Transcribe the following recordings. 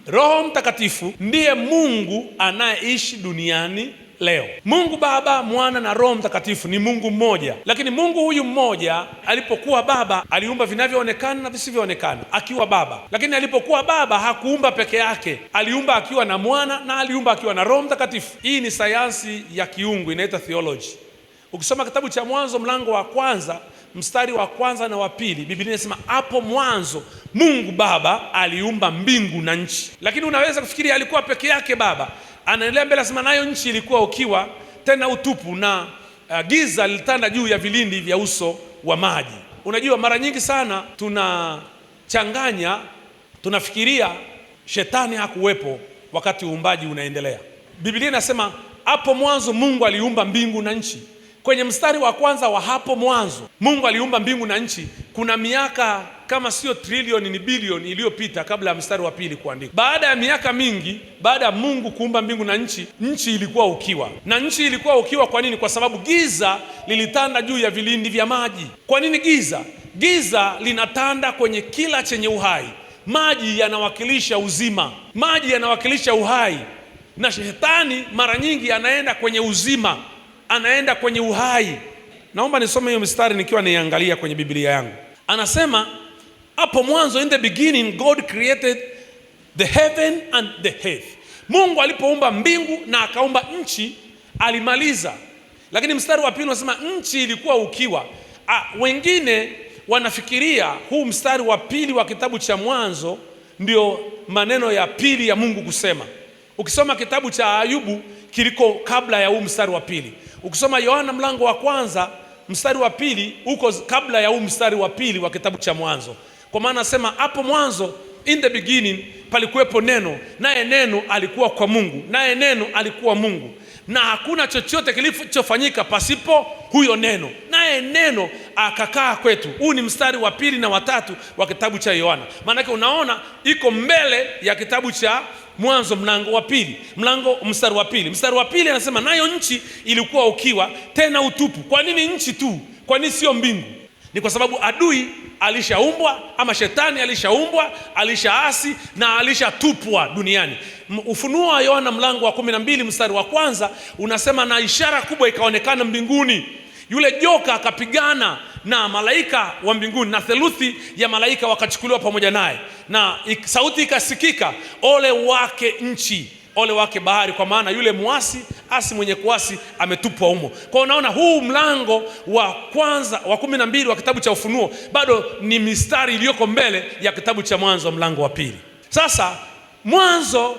Roho Mtakatifu ndiye Mungu anayeishi duniani leo. Mungu Baba, Mwana na Roho Mtakatifu ni Mungu mmoja, lakini Mungu huyu mmoja alipokuwa Baba aliumba vinavyoonekana na visivyoonekana akiwa Baba, lakini alipokuwa Baba hakuumba peke yake, aliumba akiwa na Mwana na aliumba akiwa na Roho Mtakatifu. Hii ni sayansi ya kiungu inaitwa theology. Ukisoma kitabu cha Mwanzo mlango wa kwanza mstari wa kwanza na wa pili, Biblia inasema hapo mwanzo Mungu Baba aliumba mbingu na nchi. Lakini unaweza kufikiria alikuwa peke yake Baba. Anaendelea mbele asema, nayo nchi ilikuwa ukiwa tena utupu, na giza lilitanda juu ya vilindi vya uso wa maji. Unajua, mara nyingi sana tunachanganya, tunafikiria shetani hakuwepo wakati uumbaji unaendelea. Biblia inasema hapo mwanzo Mungu aliumba mbingu na nchi. Kwenye mstari wa kwanza wa hapo mwanzo Mungu aliumba mbingu na nchi, kuna miaka kama sio trilioni ni bilioni iliyopita kabla ya mstari wa pili kuandikwa. Baada ya miaka mingi, baada ya Mungu kuumba mbingu na nchi, nchi ilikuwa ukiwa. Na nchi ilikuwa ukiwa kwa nini? Kwa sababu giza lilitanda juu ya vilindi vya maji. Kwa nini giza? Giza linatanda kwenye kila chenye uhai. Maji yanawakilisha uzima, maji yanawakilisha uhai, na shetani mara nyingi anaenda kwenye uzima, anaenda kwenye uhai. Naomba nisome hiyo mstari nikiwa niangalia kwenye Biblia yangu. Anasema hapo mwanzo, in the beginning God created the heaven and the earth. Mungu alipoumba mbingu na akaumba nchi alimaliza, lakini mstari wa pili unasema nchi ilikuwa ukiwa. Wengine wanafikiria huu mstari wa pili wa kitabu cha Mwanzo ndio maneno ya pili ya Mungu kusema. Ukisoma kitabu cha Ayubu kiliko kabla ya huu mstari wa pili. Ukisoma Yohana mlango wa kwanza mstari wa pili uko kabla ya huu mstari wa pili wa kitabu cha Mwanzo. Kwa maana nasema hapo mwanzo, in the beginning, palikuwepo neno, naye neno alikuwa kwa Mungu, naye neno alikuwa Mungu, na hakuna chochote kilichofanyika pasipo huyo neno, naye neno akakaa kwetu. Huu ni mstari wa pili na watatu wa kitabu cha Yohana. Maanake unaona iko mbele ya kitabu cha Mwanzo mlango wa pili, mlango mstari wa pili. Mstari wa pili anasema nayo nchi ilikuwa ukiwa tena utupu. Kwa nini nchi tu? Kwa nini sio mbingu? Ni kwa sababu adui alishaumbwa ama shetani alishaumbwa, alishaasi na alishatupwa duniani. Ufunuo wa Yohana mlango wa 12 mstari wa kwanza unasema, na ishara kubwa ikaonekana mbinguni, yule joka akapigana na malaika wa mbinguni, na theluthi ya malaika wakachukuliwa pamoja naye, na sauti ikasikika, ole wake nchi, ole wake bahari, kwa maana yule mwasi asi mwenye kuasi ametupwa humo. Kwa unaona huu mlango wa kwanza wa 12 wa kitabu cha Ufunuo bado ni mistari iliyoko mbele ya kitabu cha Mwanzo mlango wa pili. Sasa Mwanzo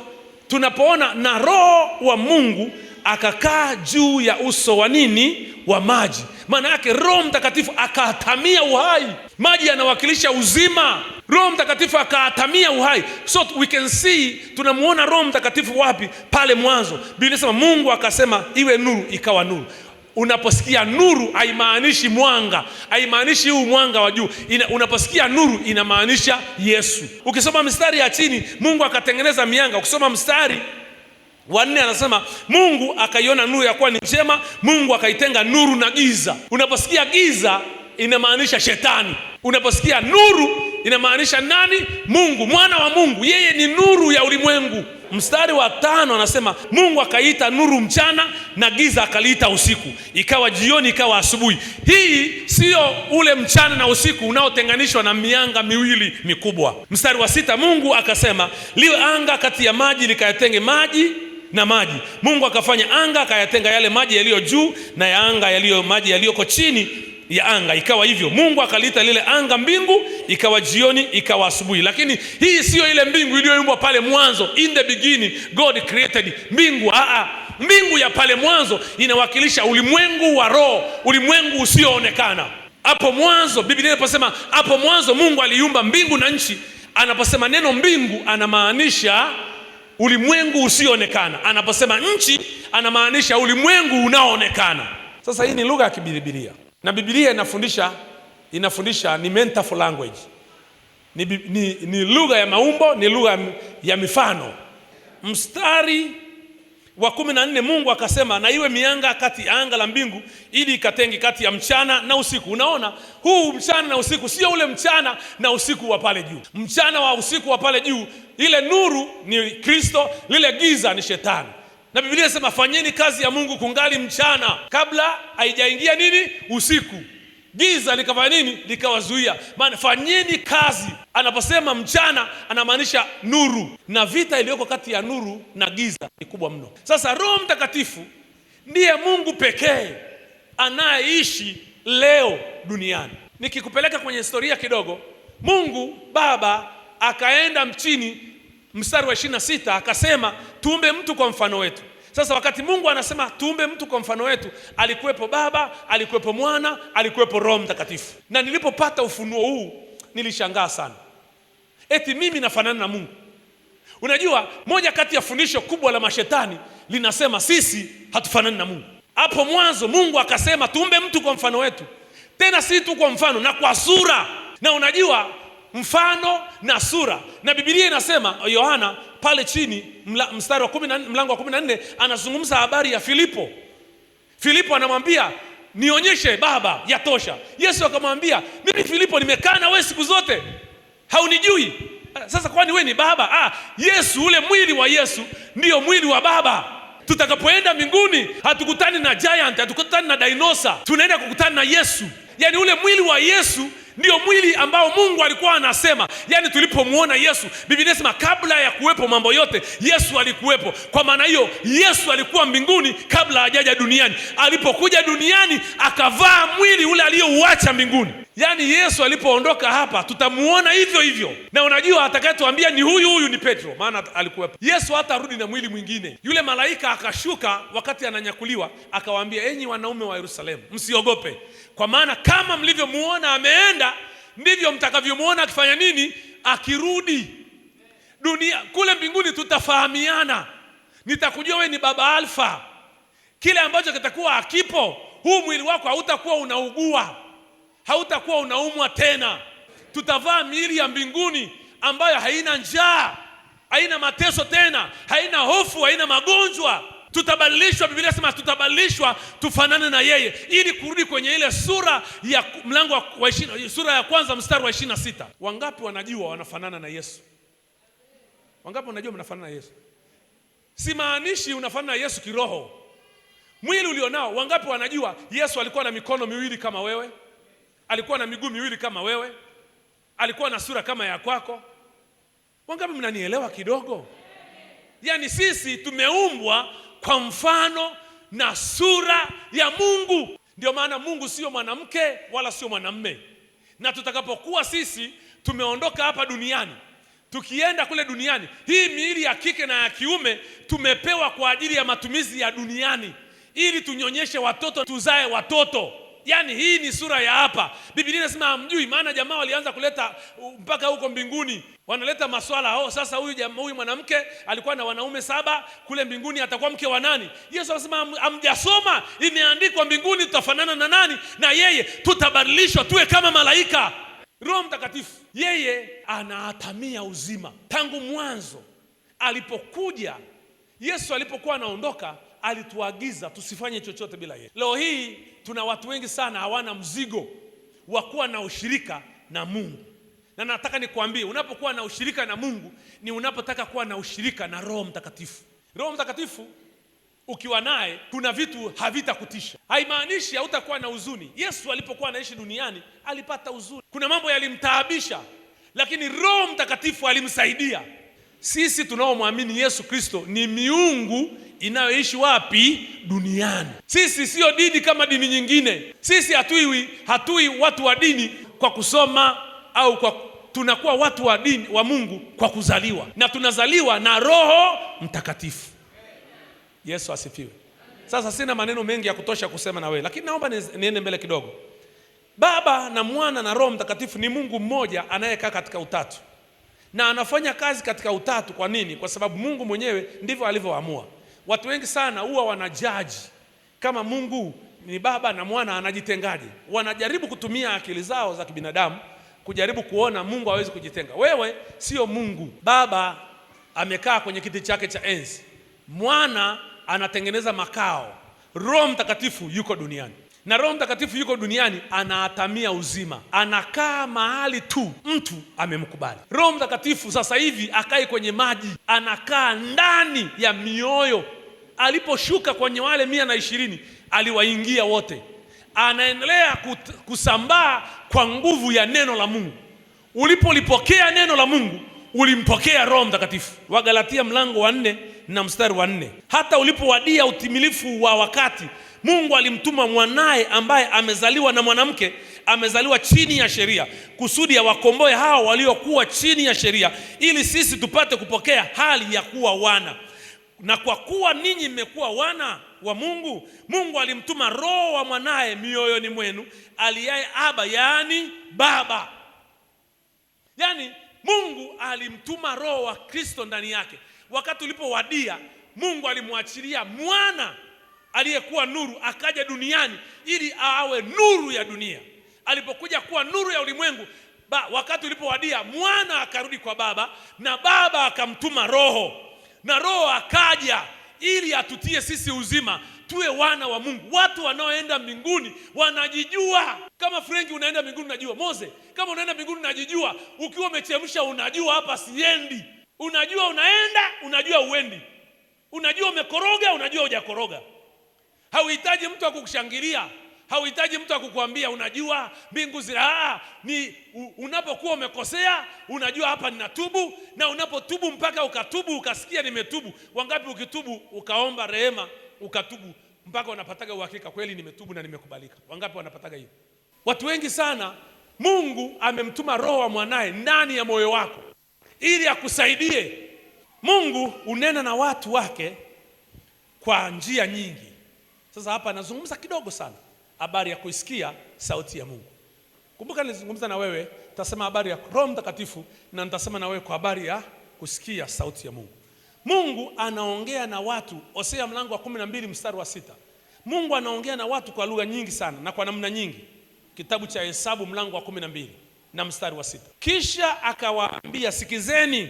tunapoona na Roho wa Mungu akakaa juu ya uso wa nini? Wa maji. Maana yake Roho Mtakatifu akaatamia uhai. Maji yanawakilisha uzima. Roho Mtakatifu akaatamia uhai. So we can see, tunamuona Roho Mtakatifu wapi? Pale mwanzo. Biblia inasema Mungu akasema iwe nuru, ikawa nuru. Unaposikia nuru haimaanishi mwanga, haimaanishi huu mwanga wa juu. Unaposikia nuru inamaanisha Yesu. Ukisoma mstari ya chini, Mungu akatengeneza mianga. Ukisoma mstari wa nne anasema Mungu akaiona nuru ya kuwa ni njema, Mungu akaitenga nuru na giza. Unaposikia giza inamaanisha shetani. Unaposikia nuru inamaanisha nani? Mungu, mwana wa Mungu, yeye ni nuru ya ulimwengu. Mstari wa 5 anasema Mungu akaiita nuru mchana na giza akaliita usiku, ikawa jioni, ikawa asubuhi. Hii sio ule mchana na usiku unaotenganishwa na mianga miwili mikubwa. Mstari wa 6 Mungu akasema liwe anga kati ya maji likayatenge maji na maji. Mungu akafanya anga akayatenga yale maji yaliyo juu na ya anga yaliyo maji yaliyoko chini ya anga, ikawa hivyo. Mungu akaliita lile anga mbingu, ikawa jioni, ikawa asubuhi. Lakini hii sio ile mbingu iliyoumbwa pale mwanzo, in the beginning God created mbingu. Mbingu ya pale mwanzo inawakilisha ulimwengu wa roho, ulimwengu usioonekana. Hapo mwanzo, Biblia inaposema hapo mwanzo Mungu aliumba mbingu na nchi, anaposema neno mbingu anamaanisha ulimwengu usioonekana. Anaposema nchi anamaanisha ulimwengu unaoonekana. Sasa hii ni lugha ya kibibilia, na Biblia inafundisha ni metaphor language. Ni lugha ya maumbo, ni lugha ya mifano. Mstari Wa 14, Mungu akasema, na iwe mianga kati ya anga la mbingu, ili ikatenge kati ya mchana na usiku. Unaona, huu mchana na usiku sio ule mchana na usiku wa pale juu. Mchana wa usiku wa pale juu, ile nuru ni Kristo, lile giza ni Shetani. Na Biblia inasema fanyeni kazi ya Mungu kungali mchana, kabla haijaingia nini? Usiku. Giza likafanya nini? Likawazuia. Maana fanyeni kazi, anaposema mchana anamaanisha nuru, na vita iliyoko kati ya nuru na giza ni kubwa mno. Sasa Roho Mtakatifu ndiye Mungu pekee anayeishi leo duniani. Nikikupeleka kwenye historia kidogo, Mungu Baba akaenda mchini, mstari wa 26 akasema tuumbe mtu kwa mfano wetu. Sasa wakati Mungu anasema tuumbe mtu kwa mfano wetu, alikuwepo Baba, alikuwepo Mwana, alikuwepo Roho Mtakatifu. Na nilipopata ufunuo huu nilishangaa sana, eti mimi nafanana na Mungu. Unajua, moja kati ya fundisho kubwa la mashetani linasema sisi hatufanani na Mungu. Hapo mwanzo Mungu akasema tuumbe mtu kwa mfano wetu, tena si tu kwa mfano, na kwa sura. Na unajua mfano na sura, na Biblia inasema Yohana pale chini mstari wa 14, mlango wa 14 anazungumza habari ya Filipo. Filipo anamwambia nionyeshe Baba, yatosha. Yesu akamwambia mimi Filipo nimekaa na wewe siku zote, haunijui? Sasa kwani wewe ni Baba? Yesu, ule mwili wa Yesu ndio mwili wa Baba. Tutakapoenda mbinguni hatukutani na giant, hatukutani na dinosaur, tunaenda kukutana na Yesu. Yaani ule mwili wa Yesu ndio mwili ambao Mungu alikuwa anasema. Yaani tulipomuona Yesu, Biblia inasema kabla ya kuwepo mambo yote Yesu alikuwepo. Kwa maana hiyo Yesu alikuwa mbinguni kabla hajaja duniani. Alipokuja duniani akavaa mwili ule aliyouacha mbinguni. Yaani Yesu alipoondoka hapa tutamuona hivyo hivyo. Na unajua atakayetuambia ni huyu huyu ni Petro, maana alikuwepo. Yesu hatarudi na mwili mwingine. Yule malaika akashuka wakati ananyakuliwa, akawaambia enyi wanaume wa Yerusalemu, msiogope, kwa maana kama mlivyomuona ameenda, ndivyo mtakavyomuona akifanya nini? Akirudi. Dunia kule mbinguni tutafahamiana. Nitakujua wewe ni Baba Alfa. Kile ambacho kitakuwa hakipo, huu mwili wako hautakuwa unaugua, hautakuwa unaumwa tena. Tutavaa miili ya mbinguni ambayo haina njaa, haina mateso tena, haina hofu, haina magonjwa. Tutabadilishwa, Biblia inasema tutabadilishwa tufanane na yeye, ili kurudi kwenye ile sura ya mlango wa sura ya kwanza mstari wa 26. Wangapi wanajua wanafanana na Yesu? Wangapi wanajua mnafanana na Yesu? Simaanishi unafanana na Yesu kiroho. Mwili ulionao, wangapi wanajua Yesu alikuwa na mikono miwili kama wewe? Alikuwa na miguu miwili kama wewe? Alikuwa na sura kama ya kwako? Wangapi mnanielewa kidogo? Yaani sisi tumeumbwa kwa mfano na sura ya Mungu. Ndio maana Mungu sio mwanamke wala sio mwanamme. Na tutakapokuwa sisi tumeondoka hapa duniani, tukienda kule duniani, hii miili ya kike na ya kiume tumepewa kwa ajili ya matumizi ya duniani, ili tunyonyeshe watoto, tuzae watoto. Yaani hii ni sura ya hapa. Biblia inasema hamjui, maana jamaa walianza kuleta mpaka huko mbinguni. Wanaleta maswala, oh, sasa huyu jamaa, huyu mwanamke alikuwa na wanaume 7, kule mbinguni atakuwa mke wa nani? Yesu anasema hamjasoma, imeandikwa mbinguni tutafanana na nani? Na yeye tutabadilishwa tuwe kama malaika. Roho Mtakatifu yeye anaatamia uzima. Tangu mwanzo alipokuja Yesu, alipokuwa anaondoka, alituagiza tusifanye chochote bila yeye. Leo hii tuna watu wengi sana hawana mzigo wa kuwa na ushirika na Mungu. Na nataka nikwambie, unapokuwa na ushirika na Mungu ni unapotaka kuwa na ushirika na Roho Mtakatifu. Roho Mtakatifu ukiwa naye kuna vitu havitakutisha. Haimaanishi hautakuwa na huzuni. Yesu alipokuwa anaishi duniani alipata huzuni. Kuna mambo yalimtaabisha, lakini Roho Mtakatifu alimsaidia. Sisi tunaomwamini Yesu Kristo ni miungu inayoishi wapi? Duniani. Sisi sio dini kama dini nyingine. Sisi hatui watu wa dini kwa kusoma au kwa, tunakuwa watu wa dini wa Mungu kwa kuzaliwa. Na tunazaliwa na Roho Mtakatifu. Yesu asifiwe. Sasa sina maneno mengi ya kutosha kusema na wewe, lakini naomba niende mbele kidogo. Baba na Mwana na Roho Mtakatifu ni Mungu mmoja anayekaa katika utatu. Na anafanya kazi katika utatu. Kwa nini? Kwa sababu Mungu mwenyewe ndivyo alivyoamua. Watu wengi sana huwa wanajaji kama Mungu ni Baba na Mwana anajitengaje. Wanajaribu kutumia akili zao za kibinadamu kujaribu kuona Mungu hawezi kujitenga. Wewe sio Mungu. Baba amekaa kwenye kiti chake cha enzi, Mwana anatengeneza makao. Roho Mtakatifu yuko duniani, na Roho Mtakatifu yuko duniani, anaatamia uzima, anakaa mahali tu mtu amemkubali. Roho Mtakatifu sasa hivi akai kwenye maji, anakaa ndani ya mioyo. Aliposhuka kwenye wale 120 aliwaingia wote, anaendelea kusambaa kwa nguvu ya neno la Mungu. Ulipolipokea neno la Mungu, ulimpokea Roho Mtakatifu. Wagalatia mlango wa 4 na mstari wa 4, hata ulipowadia utimilifu wa wakati, Mungu alimtuma mwanaye ambaye amezaliwa na mwanamke, amezaliwa chini ya sheria, kusudi awakomboe hao waliokuwa chini ya sheria, ili sisi tupate kupokea hali ya kuwa wana. Na kwa kuwa ninyi mmekuwa wana wa Mungu, Mungu alimtuma Roho wa mwanaye mioyoni mwenu, aliaye Aba, yaani Baba. Yaani Mungu alimtuma Roho wa Kristo ndani yake. Wakati ulipowadia, Mungu alimwachilia mwana aliyekuwa nuru akaja duniani ili awe nuru ya dunia. Alipokuja kuwa nuru ya ulimwengu, wakati ulipowadia, mwana akarudi kwa Baba na Baba akamtuma Roho, na Roho akaja ili atutie sisi uzima, tuwe wana wa Mungu. Watu wanaoenda mbinguni wanajijua. Kama Frenki unaenda mbinguni unajua, Mose kama unaenda mbinguni unajijua, ukiwa umechemsha unajua hapa siendi, unajua unaenda, unajua uendi, unajua umekoroga, unajua hujakoroga. Hauhitaji mtu akukushangilia, hauhitaji mtu akukwambia unajua mbingu zina. Ni unapokuwa umekosea unajua hapa ninatubu, na unapotubu mpaka ukatubu ukasikia nimetubu. Wangapi ukitubu ukaomba rehema ukatubu mpaka unapataga uhakika kweli nimetubu na nimekubalika? Wangapi wanapataga hiyo? Watu wengi sana. Mungu amemtuma Roho wa mwanaye ndani ya moyo wako ili akusaidie. Mungu unena na watu wake kwa njia nyingi. Sasa hapa nazungumza kidogo sana habari ya kuisikia sauti ya Mungu. Kumbuka nilizungumza na wewe, nitasema habari ya Roho Mtakatifu na nitasema na wewe kwa habari ya kusikia sauti ya Mungu. Mungu anaongea na watu, Hosea mlango wa 12 mstari wa 6. Mungu anaongea na watu kwa lugha nyingi sana na kwa namna nyingi. Kitabu cha Hesabu mlango wa 12 na mstari wa 6. Kisha akawaambia, sikizeni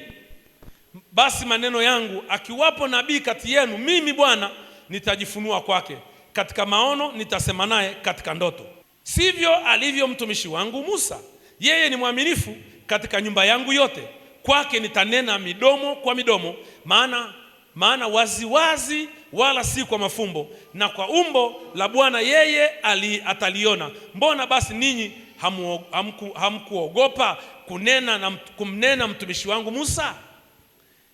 basi maneno yangu, akiwapo nabii kati yenu, mimi Bwana nitajifunua kwake katika maono, nitasema naye katika ndoto. Sivyo alivyo mtumishi wangu Musa, yeye ni mwaminifu katika nyumba yangu yote, kwake nitanena midomo kwa midomo, maana waziwazi wala si kwa mafumbo, na kwa umbo la Bwana yeye ataliona. Mbona basi ninyi hamkuogopa kunena na kumnena mtumishi wangu Musa?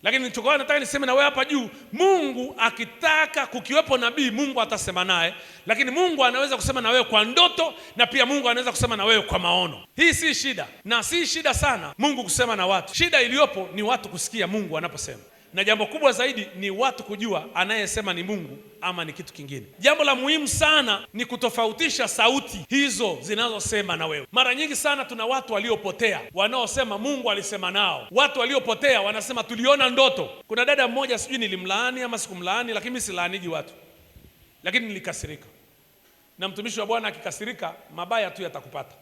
Lakini nilichokuwa nataka niseme na wewe hapa juu, Mungu akitaka kukiwepo nabii, Mungu atasema naye, lakini Mungu anaweza kusema na wewe kwa ndoto, na pia Mungu anaweza kusema na wewe kwa maono. Hii si shida, na si shida sana Mungu kusema na watu. Shida iliyopo ni watu kusikia Mungu anaposema, na jambo kubwa zaidi ni watu kujua anayesema ni Mungu ama ni kitu kingine. Jambo la muhimu sana ni kutofautisha sauti hizo zinazosema na wewe. Mara nyingi sana tuna watu waliopotea wanaosema Mungu alisema nao. Watu waliopotea wanasema tuliona ndoto. Kuna dada mmoja, sijui nilimlaani ama sikumlaani, lakini mimi silaaniji watu, lakini nilikasirika. Na mtumishi wa Bwana akikasirika, mabaya tu yatakupata.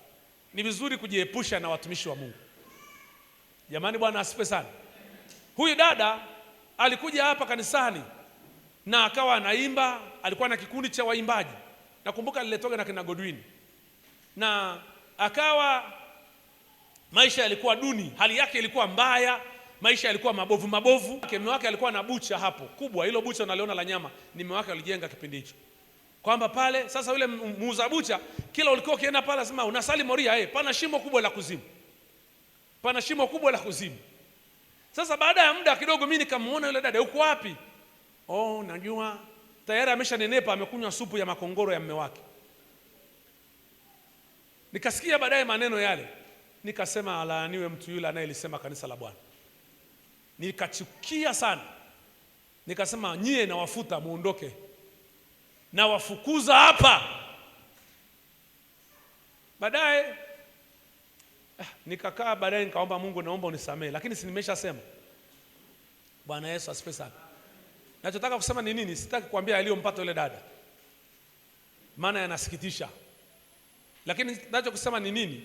Ni vizuri kujiepusha na watumishi wa Mungu. Jamani, Bwana asifiwe sana. Huyu dada alikuja hapa kanisani na akawa anaimba, alikuwa na kikundi cha waimbaji. Nakumbuka aliletoka na kina Godwin. Na akawa maisha yalikuwa duni, hali yake ilikuwa mbaya, maisha yalikuwa mabovu mabovu. Mume wake alikuwa na bucha hapo kubwa, hilo bucha unaliona la nyama, ni mume wake alijenga kipindi hicho. Kwamba pale sasa yule muuza bucha kila ulikuwa ukienda pale anasema unasali Moria, pana shimo kubwa la kuzimu. Pana shimo kubwa la kuzimu. Sasa baada ya muda kidogo mimi nikamuona yule dada, yuko wapi? Oh, najua tayari ameshanenepa, amekunywa supu ya makongoro ya mume wake. Nikasikia baadaye maneno yale, nikasema alaaniwe mtu yule anayelisema kanisa la Bwana. Nikachukia sana. Nikasema nyie nawafuta muondoke, nawafukuza hapa. Baadaye nikakaa, baadaye nikaomba Mungu, naomba unisamee, lakini si nimeshasema. Bwana Yesu asifiwe sana. Nachotaka kusema ni nini? Sitaki kuambia aliyompata yule dada, maana yanasikitisha. Lakini nachokisema ni nini?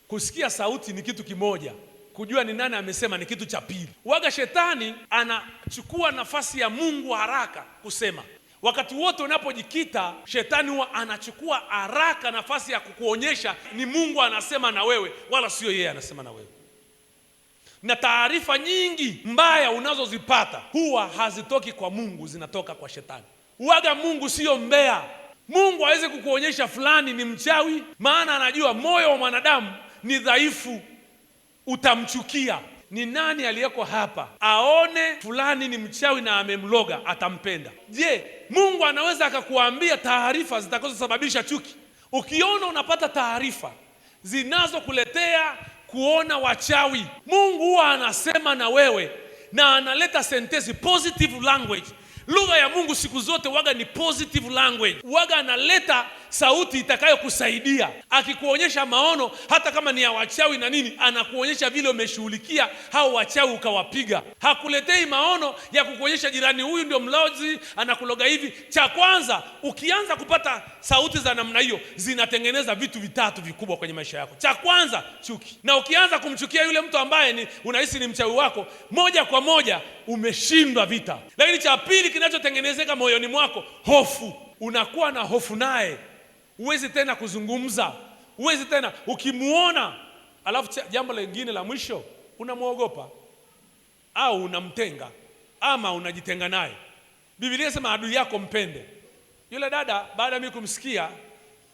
Kusikia sauti ni kitu kimoja, Kujua ni nani amesema ni kitu cha pili. Waga shetani anachukua nafasi ya Mungu haraka kusema. Wakati wote unapojikita, shetani huwa anachukua haraka nafasi ya kukuonyesha ni Mungu anasema na wewe, wala sio yeye anasema na wewe. Na taarifa nyingi mbaya unazozipata huwa hazitoki kwa Mungu, zinatoka kwa shetani. Waga Mungu sio mbea. Mungu hawezi kukuonyesha fulani ni mchawi, maana anajua moyo wa mwanadamu ni dhaifu, utamchukia. Ni nani aliyeko hapa aone fulani ni mchawi na amemloga atampenda? Je, Mungu anaweza akakuambia taarifa zitakazosababisha chuki? Ukiona unapata taarifa zinazokuletea kuona wachawi, Mungu huwa anasema na wewe na analeta sentensi, positive language. Lugha ya Mungu siku zote waga ni positive language. Waga analeta sauti itakayokusaidia. Akikuonyesha maono, hata kama ni ya wachawi na nini, anakuonyesha vile umeshughulikia hao wachawi ukawapiga. Hakuletei maono ya kukuonyesha jirani huyu ndio mlozi, anakuloga hivi. Cha kwanza, ukianza kupata sauti za namna hiyo, zinatengeneza vitu vitatu vikubwa kwenye maisha yako. Cha kwanza, chuki. Na ukianza kumchukia yule mtu ambaye ni unahisi ni mchawi wako, moja kwa moja umeshindwa vita. Lakini cha pili kinachotengenezeka moyoni mwako, hofu. Unakuwa na hofu naye, huwezi tena kuzungumza, huwezi tena ukimuona. Alafu jambo lingine la mwisho, unamwogopa au unamtenga ama unajitenga naye. Biblia inasema adui yako mpende. Yule dada baada ya mimi kumsikia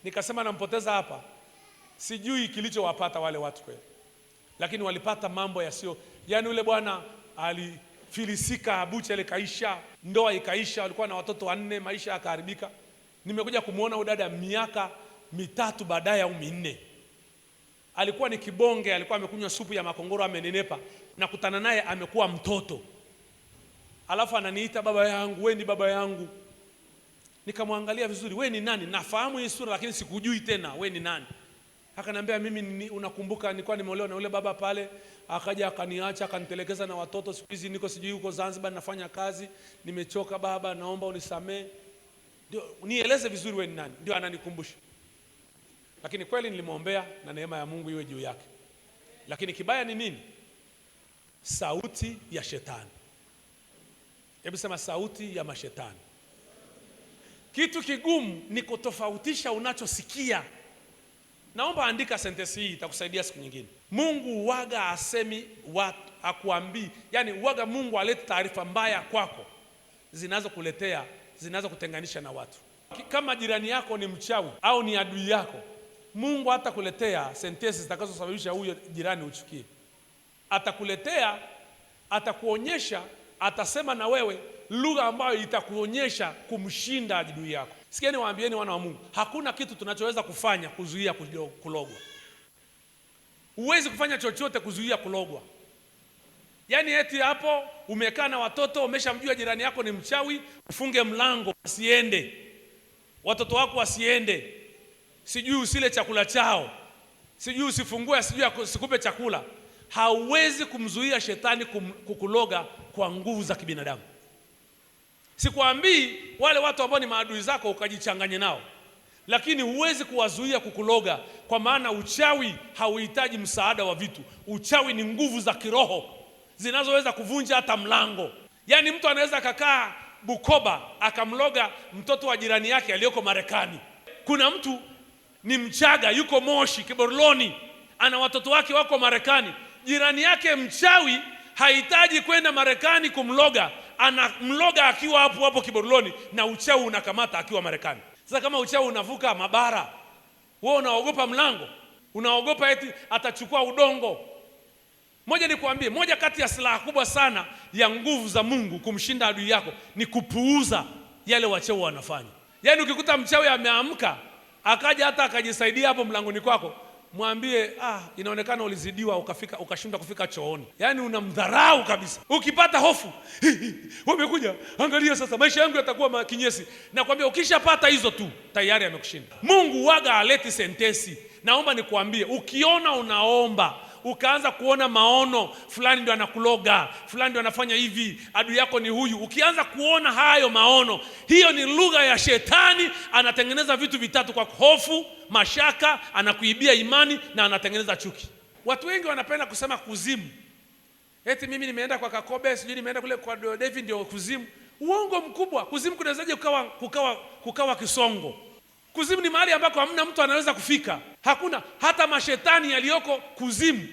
nikasema nampoteza hapa. Sijui kilichowapata wale watu kweli, lakini walipata mambo yasio, yani yule bwana alifilisika, bucha ile kaisha, ndoa ikaisha, walikuwa na watoto 4, maisha yakaharibika. Nimekuja kumuona huyu dada miaka 3 baadaye au 4. Alikuwa ni kibonge, alikuwa amekunywa supu ya makongoro, amenenepa. Nakutana naye amekuwa mtoto. Alafu ananiita baba yangu, we ni baba yangu. Nikamwangalia vizuri, we ni nani? Nafahamu hii sura lakini sikujui tena, we ni nani? Akaniambia mimi, unakumbuka nilikuwa nimeolewa na yule baba pale, akaja akaniacha akanitelekeza na watoto, siku hizi niko sijui huko Zanzibar nafanya kazi, nimechoka baba, naomba unisamee. Ndio nieleze vizuri wewe ni nani? Ndio ananikumbusha. Lakini kweli nilimwombea na neema ya Mungu iwe juu yake. Lakini kibaya ni nini? Sauti ya shetani. Hebu sema sauti ya mashetani. Kitu kigumu ni kutofautisha unachosikia. Naomba andika sentensi hii, itakusaidia siku nyingine. Mungu waga asemi watu, hakuambii. Yani waga Mungu alete taarifa mbaya kwako zinazokuletea, zinazokutenganisha na watu. Kama jirani yako ni mchawi au ni adui yako, Mungu hatakuletea sentensi zitakazosababisha huyo jirani uchukie. Atakuletea, atakuonyesha, atasema na wewe lugha ambayo itakuonyesha kumshinda adui yako. Sikieni waambieni wana wa Mungu, hakuna kitu tunachoweza kufanya kuzuia kulogwa. Huwezi kufanya chochote kuzuia kulogwa. Yaani eti hapo umekaa na watoto, umeshamjua jirani yako ni mchawi, ufunge mlango asiende. Watoto wako wasiende. Sijui usile chakula chao. Sijui usifungue, sijui asikupe chakula. Hauwezi kumzuia shetani kukuloga kwa nguvu za kibinadamu. Sikwambii wale watu ambao ni maadui zako ukajichanganye nao, lakini huwezi kuwazuia kukuloga, kwa maana uchawi hauhitaji msaada wa vitu. Uchawi ni nguvu za kiroho zinazoweza kuvunja hata mlango. Yaani mtu anaweza akakaa Bukoba akamloga mtoto wa jirani yake aliyoko Marekani. Kuna mtu ni Mchaga yuko Moshi Kiborloni, ana watoto wake wako Marekani. Jirani yake mchawi hahitaji kwenda Marekani kumloga, anamloga akiwa hapo hapo Kiborloni, na uchawi unakamata akiwa Marekani. Sasa kama uchawi unavuka mabara, wewe unaogopa mlango? Unaogopa eti atachukua udongo? Moja nikuambie, moja kati ya silaha kubwa sana ya nguvu za Mungu kumshinda adui yako ni kupuuza yale wachawi wanafanya. Yaani ukikuta mchawi ameamka akaja hata akajisaidia hapo mlangoni kwako, mwambie inaonekana ulizidiwa ukafika ukashindwa kufika chooni. Yaani unamdharau kabisa. Ukipata hofu, wamekuja, angalia sasa maisha yangu yatakuwa kinyesi. Nakwambia ukishapata hizo tu tayari amekushinda. Mungu waga aleti sentensi. Naomba nikuambie, ukiona unaomba ukaanza kuona maono fulani ndio anakuloga, fulani ndio anafanya hivi, adui yako ni huyu, ukianza kuona hayo maono, hiyo ni lugha ya shetani. Anatengeneza vitu vitatu kwa hofu, mashaka, anakuibia imani na anatengeneza chuki. Watu wengi wanapenda kusema kuzimu, eti mimi nimeenda kwa Kakobe, sijui nimeenda kule kwa David ndio kuzimu. Uongo mkubwa. Kuzimu kunawezaje kukawa kisongo? Kuzimu ni mahali ambako hamna mtu anaweza kufika. Hakuna hata mashetani yaliyoko kuzimu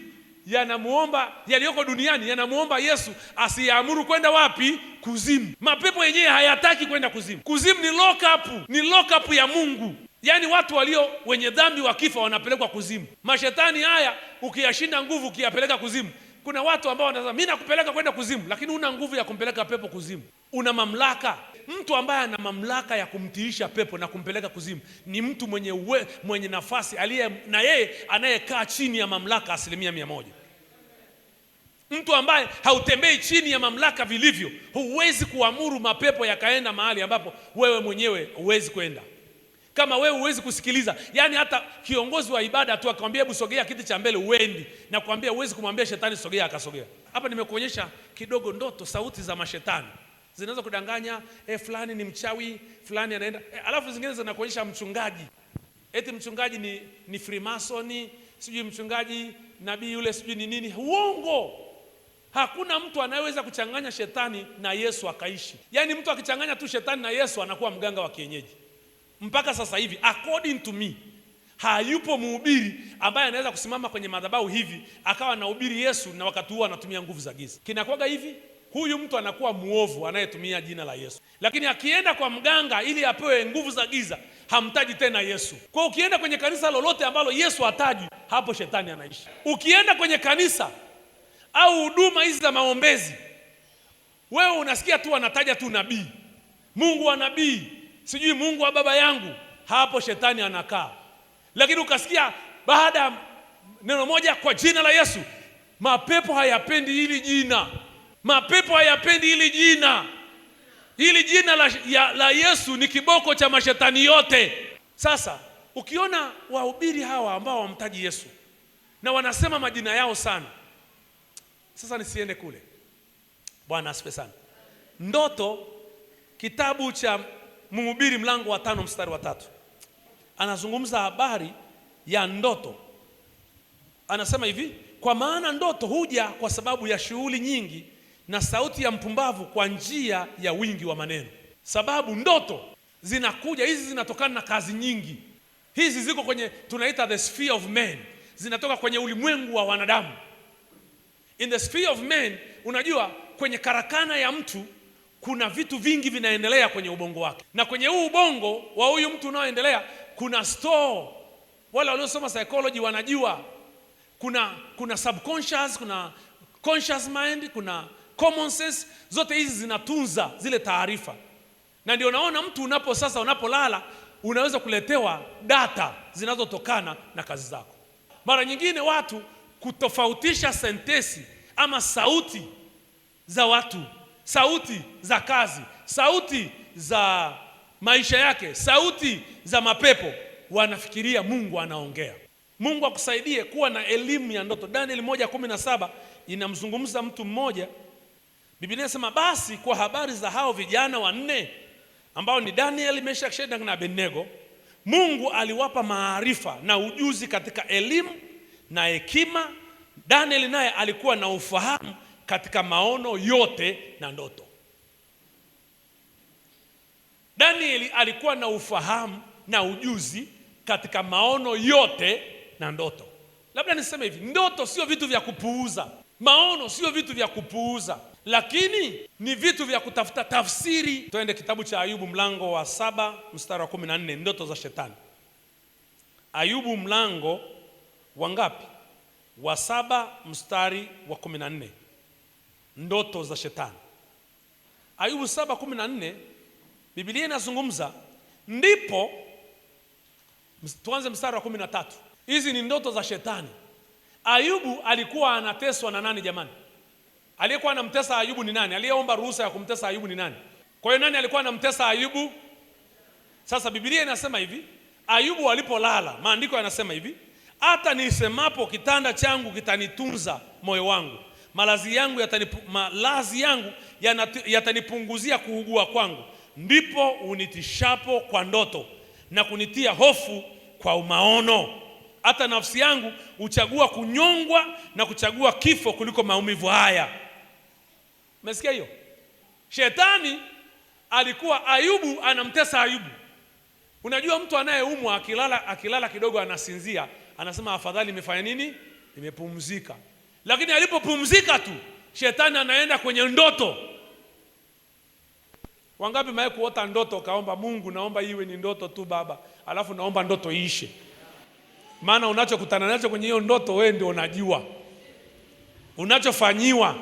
yanamuomba, yaliyoko duniani yanamuomba Yesu asiamuru kwenda wapi? Kuzimu. Mapepo yenyewe hayataki kwenda kuzimu. Kuzimu ni lock up, ni lock up ya Mungu. Yaani watu walio wenye dhambi wakifa wanapelekwa kuzimu. Mashetani haya ukiyashinda nguvu ukiyapeleka kuzimu. Kuna watu ambao wanasema mimi nakupeleka kwenda kuzimu, lakini huna nguvu ya kumpeleka pepo kuzimu. Una mamlaka. Mtu ambaye ana mamlaka ya kumtiisha pepo na kumpeleka kuzimu ni mtu mwenye nafasi aliye na yeye anayekaa chini ya mamlaka 100%. Mtu ambaye hautembei chini ya mamlaka vilivyo, huwezi kuamuru mapepo yakaenda mahali ambapo wewe mwenyewe huwezi kwenda. Kama wewe huwezi kusikiliza, yani hata kiongozi wa ibada tu akwambia hebu sogea kiti cha mbele, uendi, na kuambia huwezi kumwambia shetani sogea akasogea. Hapa nimekuonyesha kidogo ndoto, sauti za mashetani zinaweza kudanganya, fulani ni mchawi, fulani anaenda. Alafu zingine zinakuonyesha mchungaji, eti mchungaji ni Freemason, sijui mchungaji nabii yule sijui ni nini. Uongo. Hakuna mtu anayeweza kuchanganya shetani na Yesu akaishi. Yaani mtu akichanganya tu shetani na Yesu anakuwa mganga wa kienyeji. Mpaka sasa hivi according to me, hayupo mhubiri ambaye anaweza kusimama kwenye madhabahu hivi akawa anahubiri Yesu na wakati huo anatumia nguvu za giza. Kinakuwaga hivi, huyu mtu anakuwa muovu anayetumia jina la Yesu. Lakini akienda kwa mganga ili apewe nguvu za giza, hamtaji tena Yesu. Kwa ukienda kwenye kanisa lolote ambalo Yesu hatajwi, hapo shetani anaishi. Ukienda kwenye kanisa au huduma hizi za maombezi, wewe unasikia tu anataja tu nabii, Mungu wa nabii, sijui Mungu wa baba yangu, hapo shetani anakaa. Lakini ukasikia baada neno moja kwa jina la Yesu, mapepo hayapendi hili jina. Mapepo hayapendi hili jina. Hili jina la Yesu ni kiboko cha mashetani yote. Sasa ukiona wahubiri hawa ambao wamtaji Yesu na wanasema majina yao sana, sasa nisiende kule. Bwana asifiwe sana. Ndoto, kitabu cha Mhubiri mlango wa 5 mstari wa 3, anazungumza habari ya ndoto. Anasema hivi: kwa maana ndoto huja kwa sababu ya shughuli nyingi, na sauti ya mpumbavu kwa njia ya wingi wa maneno. Sababu ndoto zinakuja hizi zinatokana na kazi nyingi. Hizi ziko kwenye tunaita the sphere of men, zinatoka kwenye ulimwengu wa wanadamu. In the sphere of men, unajua kwenye karakana ya mtu kuna vitu vingi vinaendelea kwenye ubongo wake. Na kwenye huu ubongo wa huyu mtu unaoendelea kuna store. Wale waliosoma psychology wanajua kuna subconscious, kuna conscious mind, kuna common sense. Zote hizi zinatunza zile taarifa. Na ndio naona mtu unapolala unaweza kuletewa data zinazotokana na kazi zako. Mara nyingine watu kutofautisha sentesi ama sauti za watu, sauti za kazi, sauti za maisha yake, sauti za mapepo, wanafikiria Mungu anaongea. Mungu akusaidie kuwa na elimu ya ndoto. Daniel 1:17 inamzungumza mtu mmoja. Biblia inasema basi kwa habari za hao vijana wanne ambao ni Daniel, Meshach, Shadrach na Abednego, Mungu aliwapa maarifa na ujuzi katika elimu na hekima. Daniel naye alikuwa na ufahamu katika maono yote na ndoto. Daniel alikuwa na ufahamu na ujuzi katika maono yote na ndoto. Labda niseme hivi, ndoto sio vitu vya kupuuza, maono sio vitu vya kupuuza, lakini ni vitu vya kutafuta tafsiri. Twende kitabu cha Ayubu mlango wa 7 mstari wa 14, ndoto za shetani. Ayubu mlango wa ngapi? Wa 7 mstari wa 14. Ndoto za shetani. Ayubu 7:14, Biblia inazungumza, ndipo tuanze mstari wa 13. Hizi ni ndoto za shetani. Ayubu alikuwa anateswa na nani jamani? Aliyekuwa anamtesa Ayubu ni nani? Aliyeomba ruhusa ya kumtesa Ayubu ni nani? Kwa hiyo nani alikuwa anamtesa Ayubu? Sasa Biblia inasema hivi, Ayubu alipolala, maandiko yanasema hivi, hata nisemapo kitanda changu kitanitunza moyo wangu, malazi yangu yatanipunguzia kuugua kwangu, ndipo unitishapo kwa ndoto na kunitia hofu kwa maono, Hata nafsi yangu huchagua kunyongwa na kuchagua kifo kuliko maumivu haya. Umesikia hiyo? Shetani alikuwa Ayubu anamtesa Ayubu. Unajua mtu anayeumwa akilala kidogo anasinzia, anasema afadhali nimefanya nini? Nimepumzika. Lakini alipopumzika tu, shetani anaenda kwenye ndoto. Wangapi mmewahi kuota ndoto kaomba Mungu, naomba iwe ni ndoto tu baba, alafu naomba ndoto iishe? Maana unachokutana nacho kwenye hiyo ndoto wewe ndio unajua unachofanyiwa.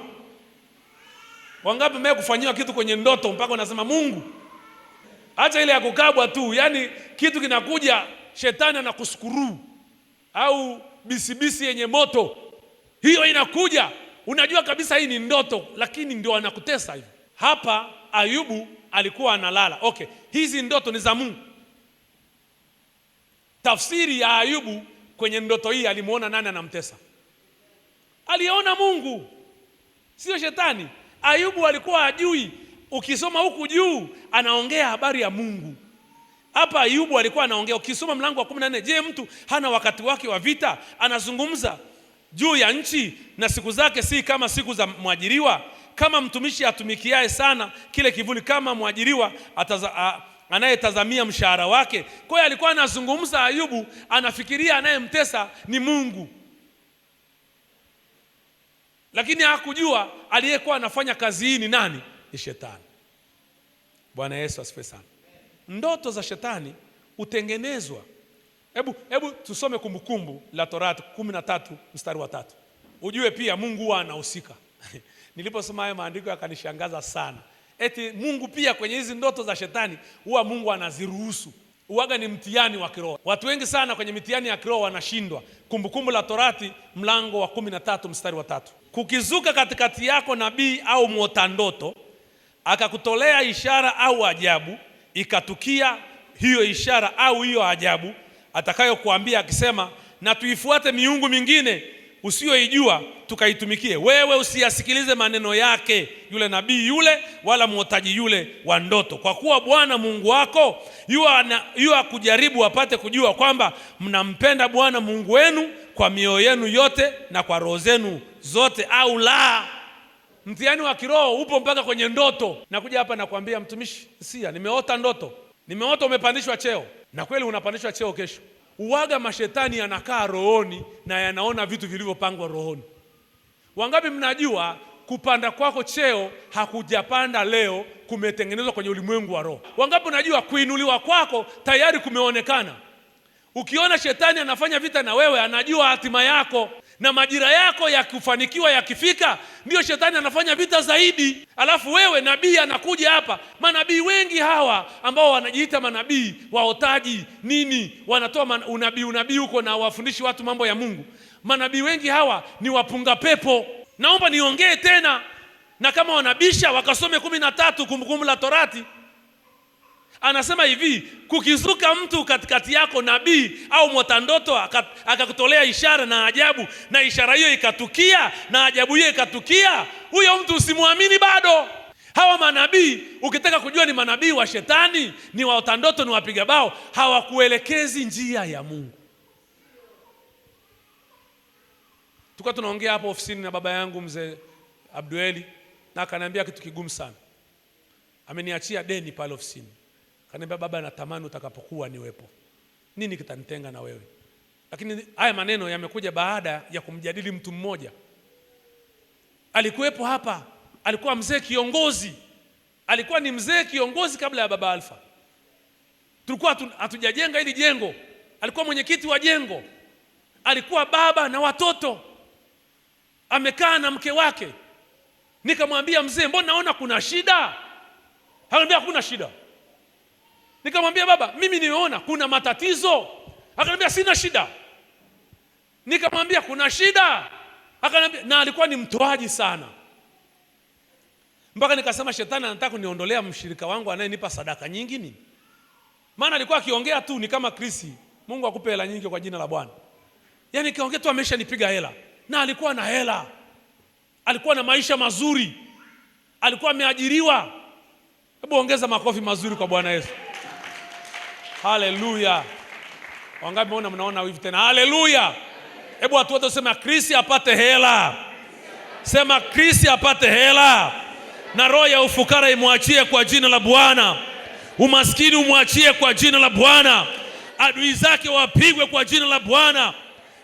Wangapi mmewahi kufanyiwa kitu kwenye ndoto mpaka unasema Mungu, acha ile ya kukabwa tu, yani kitu kinakuja, shetani anakusukuru au bisibisi yenye moto, hiyo inakuja, unajua kabisa hii ni ndoto, lakini ndio anakutesa hivi. Hapa Ayubu alikuwa analala. Okay, hizi ndoto ni za Mungu. Tafsiri ya Ayubu kwenye ndoto hii, alimuona nani anamtesa? Aliona Mungu, sio shetani. Ayubu alikuwa ajui. Ukisoma huku juu anaongea habari ya Mungu. Hapa Ayubu alikuwa anaongea, ukisoma mlango wa 14, je, mtu hana wakati wake wa vita? Anazungumza juu ya nchi na siku zake si kama siku za mwajiriwa, kama mtumishi atumikiaye sana kile kivuli, kama mwajiriwa anayetazamia mshahara wake. Kwa hiyo alikuwa anazungumza Ayubu, anafikiria anayemtesa ni Mungu, lakini hakujua aliyekuwa anafanya kazi hii ni nani? Ni shetani. Bwana Yesu asifiwe sana. Ndoto za shetani hutengenezwa. Hebu tusome Kumbukumbu la Torati 13 mstari wa 3. Ujue pia Mungu huwa anahusika. Niliposoma haya maandiko yakanishangaza sana. Eti Mungu pia kwenye hizi ndoto za shetani huwa Mungu anaziruhusu. Huwaga ni mtihani wa kiroho. Watu wengi sana kwenye mitihani ya kiroho wanashindwa. Kumbukumbu la Torati mlango wa 13 mstari wa 3. Kukizuka katikati yako nabii au mwota ndoto, akakutolea ishara au ajabu, ikatukia hiyo ishara au hiyo ajabu atakayokuambia akisema, na tuifuate miungu mingine usiyoijua tukaitumikie, wewe usiyasikilize maneno yake yule nabii yule, wala mwotaji yule wa ndoto, kwa kuwa Bwana Mungu wako yu akujaribu apate kujua kwamba mnampenda Bwana Mungu wenu kwa mioyo yenu yote na kwa roho zenu zote au la. Mtihani wa kiroho upo mpaka kwenye ndoto. Nakuja hapa nakwambia mtumishi Sia, nimeota ndoto, nimeota umepandishwa cheo, na kweli unapandishwa cheo kesho. Uwaga mashetani yanakaa rohoni na yanaona vitu vilivyopangwa rohoni. Wangapi mnajua kupanda kwako cheo hakujapanda leo, kumetengenezwa kwenye ulimwengu wa roho? Wangapi unajua kuinuliwa kwako tayari kumeonekana? Ukiona shetani anafanya vita na wewe, anajua hatima yako na majira yako ya kufanikiwa yakifika, ndio shetani anafanya vita zaidi. Alafu wewe nabii anakuja hapa. Manabii wengi hawa ambao wanajiita manabii, waotaji nini, wanatoa unabii huko na wafundishi watu mambo ya Mungu. Manabii wengi hawa ni wapunga pepo. Naomba niongee tena, na kama wanabisha wakasome 13 Kumbukumbu la Torati. Anasema hivi, kukizuka mtu katikati yako nabii au mwota ndoto akakutolea ishara na ajabu, na ishara hiyo ikatukia na ajabu hiyo ikatukia, huyo mtu usimwamini bado. Hawa manabii ukitaka kujua ni manabii wa shetani, ni waota ndoto, ni wapiga bao, hawakuelekezi njia ya Mungu. Tulikuwa tunaongea hapo ofisini na baba yangu mzee Abdueli, na akaniambia kitu kigumu sana. Ameniachia deni pale ofisini. Akaniambia, baba, natamani utakapokuwa niwepo. Nini kitanitenga na wewe? Lakini haya maneno yamekuja baada ya kumjadili mtu mmoja. Alikuwepo hapa, alikuwa mzee kiongozi. Alikuwa ni mzee kiongozi kabla ya baba Alfa. Tulikuwa hatujajenga hili jengo. Alikuwa mwenyekiti wa jengo. Alikuwa baba na watoto. Amekaa na mke wake. Nikamwambia mzee, mbona naona kuna shida? Akaniambia hakuna shida. Nikamwambia baba, mimi nimeona kuna matatizo. Akaniambia sina shida. Nikamwambia kuna shida. Akaniambia, na alikuwa ni mtoaji sana. Mpaka nikasema shetani anataka kuniondolea mshirika wangu anayenipa sadaka nyingi nini? Maana alikuwa akiongea tu ni kama Krisi, Mungu akupe hela nyingi kwa jina la Bwana. Yaani kiongea tu ameshanipiga hela. Na alikuwa na hela. Alikuwa na maisha mazuri. Alikuwa ameajiriwa. Hebu ongeza makofi mazuri kwa Bwana Yesu. Haleluya. Wangapi mnaona mnaona hivi tena? Haleluya! Hebu watu wote sema Chris apate hela. Sema Chris apate hela, na roho ya ufukara imwachie kwa jina la Bwana. Umaskini umwachie kwa jina la Bwana. Adui zake wapigwe kwa jina la Bwana.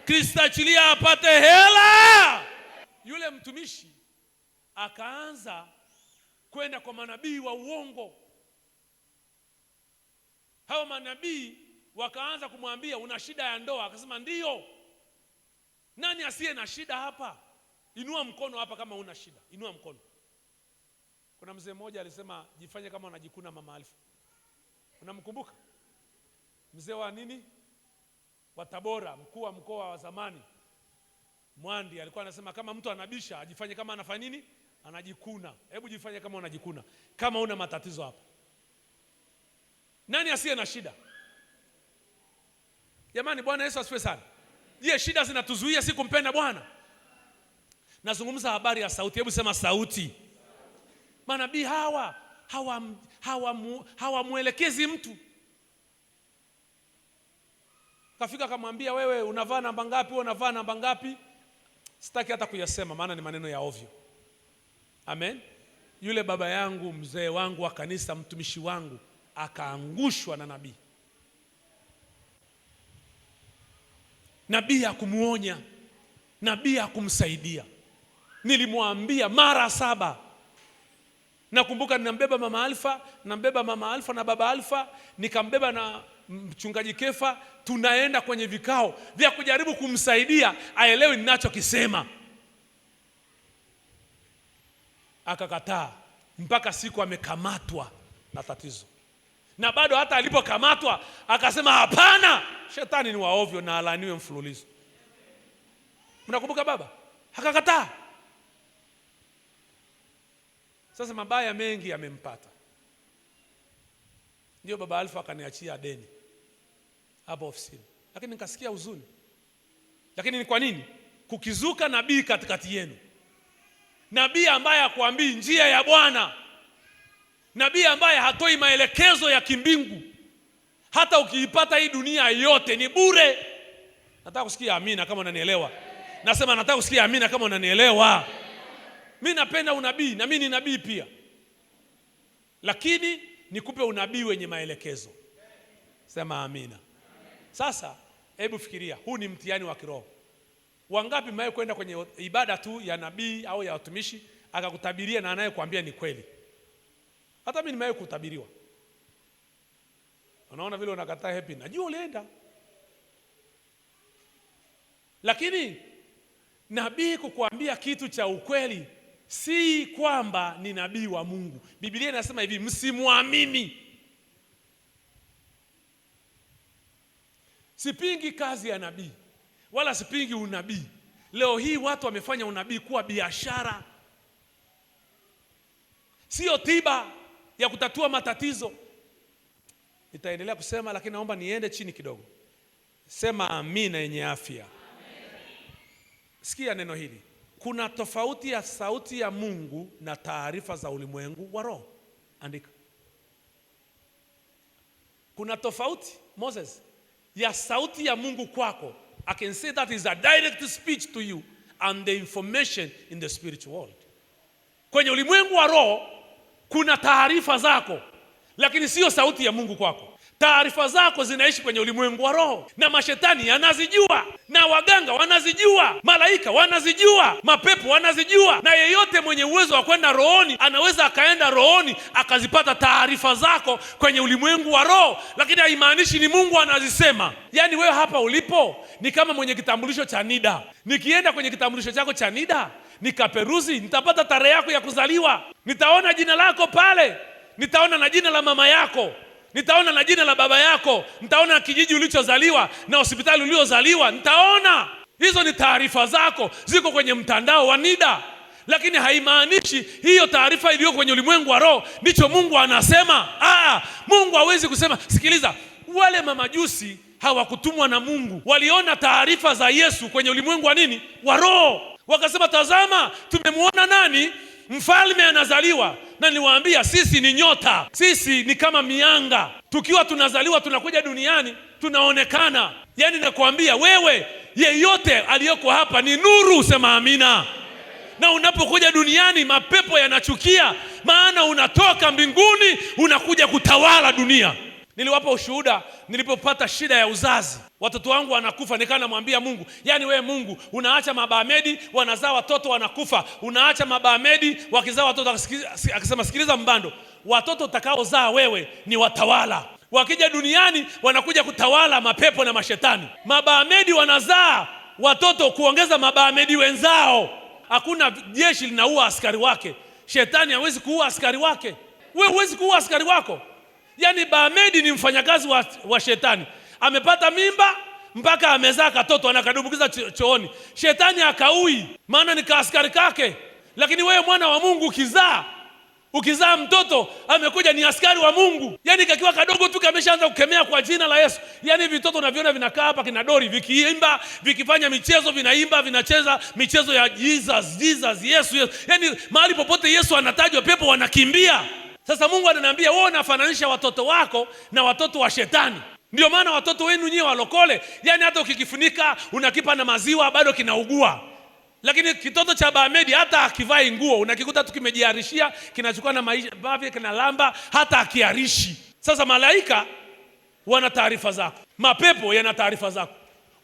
Kristo achilia apate hela. Yule mtumishi akaanza kwenda kwa manabii wa uongo. Hawa manabii wakaanza kumwambia una shida ya ndoa. Akasema ndiyo. Nani asiye na shida hapa? Inua mkono hapa kama una shida, inua mkono. Kuna mzee mmoja alisema jifanye kama unajikuna mama Alfa. Unamkumbuka? Mzee wa nini? Wa Tabora, mkuu wa mkoa wa zamani Mwandi, alikuwa anasema kama mtu anabisha ajifanye kama anafanya nini? Anajikuna. Hebu jifanye kama unajikuna, kama una matatizo hapa. Nani asiye na shida? Jamani, Bwana Yesu asifiwe sana. Je, shida zinatuzuia si kumpenda Bwana? Nazungumza habari ya sauti. Hebu sema sauti. Manabii hawa hawamwelekezi mtu. Kafika akamwambia, wewe unavaa namba ngapi? Wewe unavaa namba ngapi? Sitaki hata kuyasema, maana ni maneno ya ovyo. Amen. Yule baba yangu, mzee wangu wa kanisa, mtumishi wangu, akaangushwa na nabii. Nabii hakumuonya, nabii hakumsaidia. Nilimwambia mara 7. Nakumbuka ninambeba mama Alfa, nambeba mama Alfa na baba Alfa, nikambeba na mchungaji Kefa, tunaenda kwenye vikao vya kujaribu kumsaidia aelewe ninachokisema. Akakataa mpaka siku amekamatwa na tatizo. Na bado hata alipokamatwa akasema hapana, shetani ni waovyo na alaaniwe mfululizo. Mnakumbuka baba? Akakataa. Sasa mabaya mengi yamempata. Ndio baba Alfa akaniachia deni hapo ofisini. Lakini nikasikia huzuni. Lakini ni kwa nini? Kukizuka nabii katikati yenu, nabii ambaye hakuambii njia ya Bwana, nabii ambaye hatoi maelekezo ya kimbingu, hata ukiipata hii dunia yote ni bure. Nataka kusikia amina kama unanielewa. Nasema nataka kusikia amina kama unanielewa. Mimi napenda unabii na mimi ni nabii pia, lakini nikupe unabii wenye maelekezo. Sema amina. Sasa hebu fikiria, huu ni mtihani wa kiroho. Wangapi mmewahi kwenda kwenye ibada tu ya nabii au ya watumishi akakutabiria na anayekuambia ni kweli? Hata mimi nimewahi kutabiriwa. Unaona vile unakataa happy, najua ulienda. Lakini nabii kukuambia kitu cha ukweli si kwamba ni nabii wa Mungu. Biblia inasema hivi, msimwamini. Sipingi kazi ya nabii wala sipingi unabii. Leo hii watu wamefanya unabii kuwa biashara, sio tiba ya kutatua matatizo. Nitaendelea kusema, lakini naomba niende chini kidogo. Sema amina yenye afya. Sikia neno hili. Kuna tofauti ya sauti ya Mungu na taarifa za ulimwengu wa roho. Andika. Kuna tofauti, Moses, ya sauti ya Mungu kwako. I can say that is a direct speech to you and the information in the spiritual world. Kwenye ulimwengu wa roho kuna taarifa zako, lakini sio sauti ya Mungu kwako. Taarifa zako zinaishi kwenye ulimwengu wa roho, na mashetani yanazijua, na waganga wanazijua, malaika wanazijua, mapepo wanazijua, na yeyote mwenye uwezo wa kwenda rohoni anaweza akaenda rohoni akazipata taarifa zako kwenye ulimwengu wa roho, lakini haimaanishi ni Mungu anazisema. Yaani wewe hapa ulipo ni kama mwenye kitambulisho cha NIDA. Nikienda kwenye kitambulisho chako cha NIDA nikaperuzi, nitapata tarehe yako ya kuzaliwa, nitaona jina lako pale, nitaona na jina la mama yako, nitaona na jina la baba yako, nitaona kijiji ulichozaliwa na hospitali uliozaliwa, nitaona. Hizo ni taarifa zako, ziko kwenye mtandao wa NIDA, lakini haimaanishi hiyo taarifa iliyo kwenye ulimwengu wa roho ndicho Mungu anasema. Mungu hawezi kusema. Sikiliza, wale mamajusi hawakutumwa na Mungu, waliona taarifa za Yesu kwenye ulimwengu wa nini? Wa roho. Wakasema, tazama, tumemuona nani? Mfalme anazaliwa. Na niliwaambia sisi ni nyota, sisi ni kama mianga. Tukiwa tunazaliwa tunakuja duniani tunaonekana. Yaani nakwambia wewe, yeyote aliyoko hapa ni nuru, sema amina. Na unapokuja duniani mapepo yanachukia, maana unatoka mbinguni unakuja kutawala dunia. Niliwapa ushuhuda nilipopata shida ya uzazi, watoto wangu wanakufa, nikawa namwambia Mungu, yaani wewe Mungu unaacha mabaamedi wanazaa watoto wanakufa, unaacha mabaamedi wakizaa watoto. Akasema sikiliza Mbando, watoto utakaozaa wewe ni watawala, wakija duniani wanakuja kutawala mapepo na mashetani. Mabaamedi wanazaa watoto kuongeza mabaamedi wenzao. Hakuna jeshi linaua askari wake. Shetani hawezi kuua askari wake, wewe huwezi kuua askari wako. Yaani Baamedi ni mfanyakazi wa shetani, amepata mimba mpaka amezaa katoto anakadumbukiza chooni. Shetani akaui, maana ni kaaskari kake. Lakini wewe mwana wa Mungu ukizaa mtoto amekuja ni askari wa Mungu. Yaani kakiwa kadogo tu kameshaanza kukemea kwa jina la Yesu. Yaani vitoto unaviona vinakaa hapa kina Dori vikiimba, vikifanya michezo, vinaimba, vinacheza michezo ya Jesus, Jesus, Yesu, Yesu. Yaani mahali popote Yesu anatajwa pepo wanakimbia. Sasa Mungu ananiambia wewe unafananisha watoto wako na watoto wa shetani. Ndio maana watoto wenu nyie walokole, yaani hata ukikifunika unakipa na maziwa bado kinaugua. Lakini kitoto cha Baamedi hata akivai nguo unakikuta tu kimejiarishia, kinachukua na mavi, kinalamba, hata akiarishi. Sasa malaika wana taarifa zako, mapepo yana taarifa zako,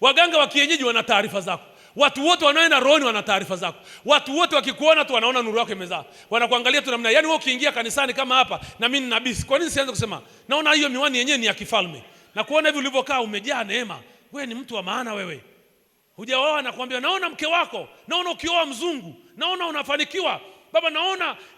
waganga wa kienyeji wana taarifa zako, watu wote wanaoenda rohoni wana taarifa zako. Watu wote wakikuona tu wanaona nuru yako imezaa, wanakuangalia tu namna. Yaani wewe ukiingia kanisani kama hapa na mimi ni nabii, kwa nini sianze kusema naona hiyo miwani yenyewe ni ya kifalme, na kuona hivi ulivyokaa umejaa neema, wewe ni mtu wa maana wewe. Hujaoa nakwambia naona mke wako, naona ukioa mzungu, naona unafanikiwa baba,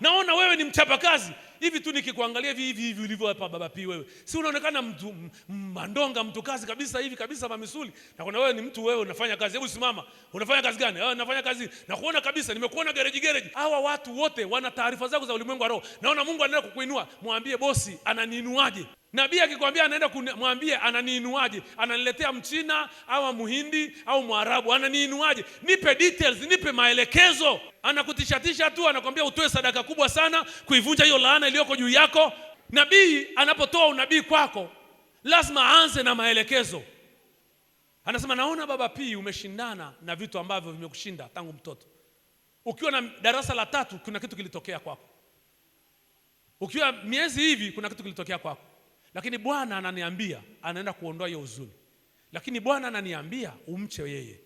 naona wewe ni mchapakazi. Hivi tu nikikuangalia hivi hivi hivi ulivyo hapa baba P, wewe si unaonekana mtu mandonga, mtu kazi kabisa hivi kabisa, mamisuli. Na kuna wewe ni mtu, wewe unafanya kazi, hebu simama, unafanya kazi gani? Ah, nafanya kazi, nakuona kabisa, nimekuona gereji gereji. Hawa watu wote wana taarifa zako za ulimwengu wa roho. Naona Mungu anaenda kukuinua, mwambie bosi ananiinuaje? Nabii akikwambia anaenda kumwambie ananiinuaje, ananiletea Mchina au Muhindi au Mwarabu, ananiinuaje? Nipe details, nipe maelekezo. Anakutishatisha tu, anakwambia utoe sadaka kubwa sana kuivunja hiyo laana iliyoko juu yako. Nabii anapotoa unabii kwako lazima aanze na maelekezo. Anasema naona baba P umeshindana na vitu ambavyo vimekushinda tangu mtoto. Ukiwa na darasa la 3 kuna kitu kilitokea kwako. Ukiwa miezi hivi kuna kitu kilitokea kwako. Lakini Bwana ananiambia anaenda kuondoa hiyo huzuni. Lakini Bwana ananiambia umche yeye.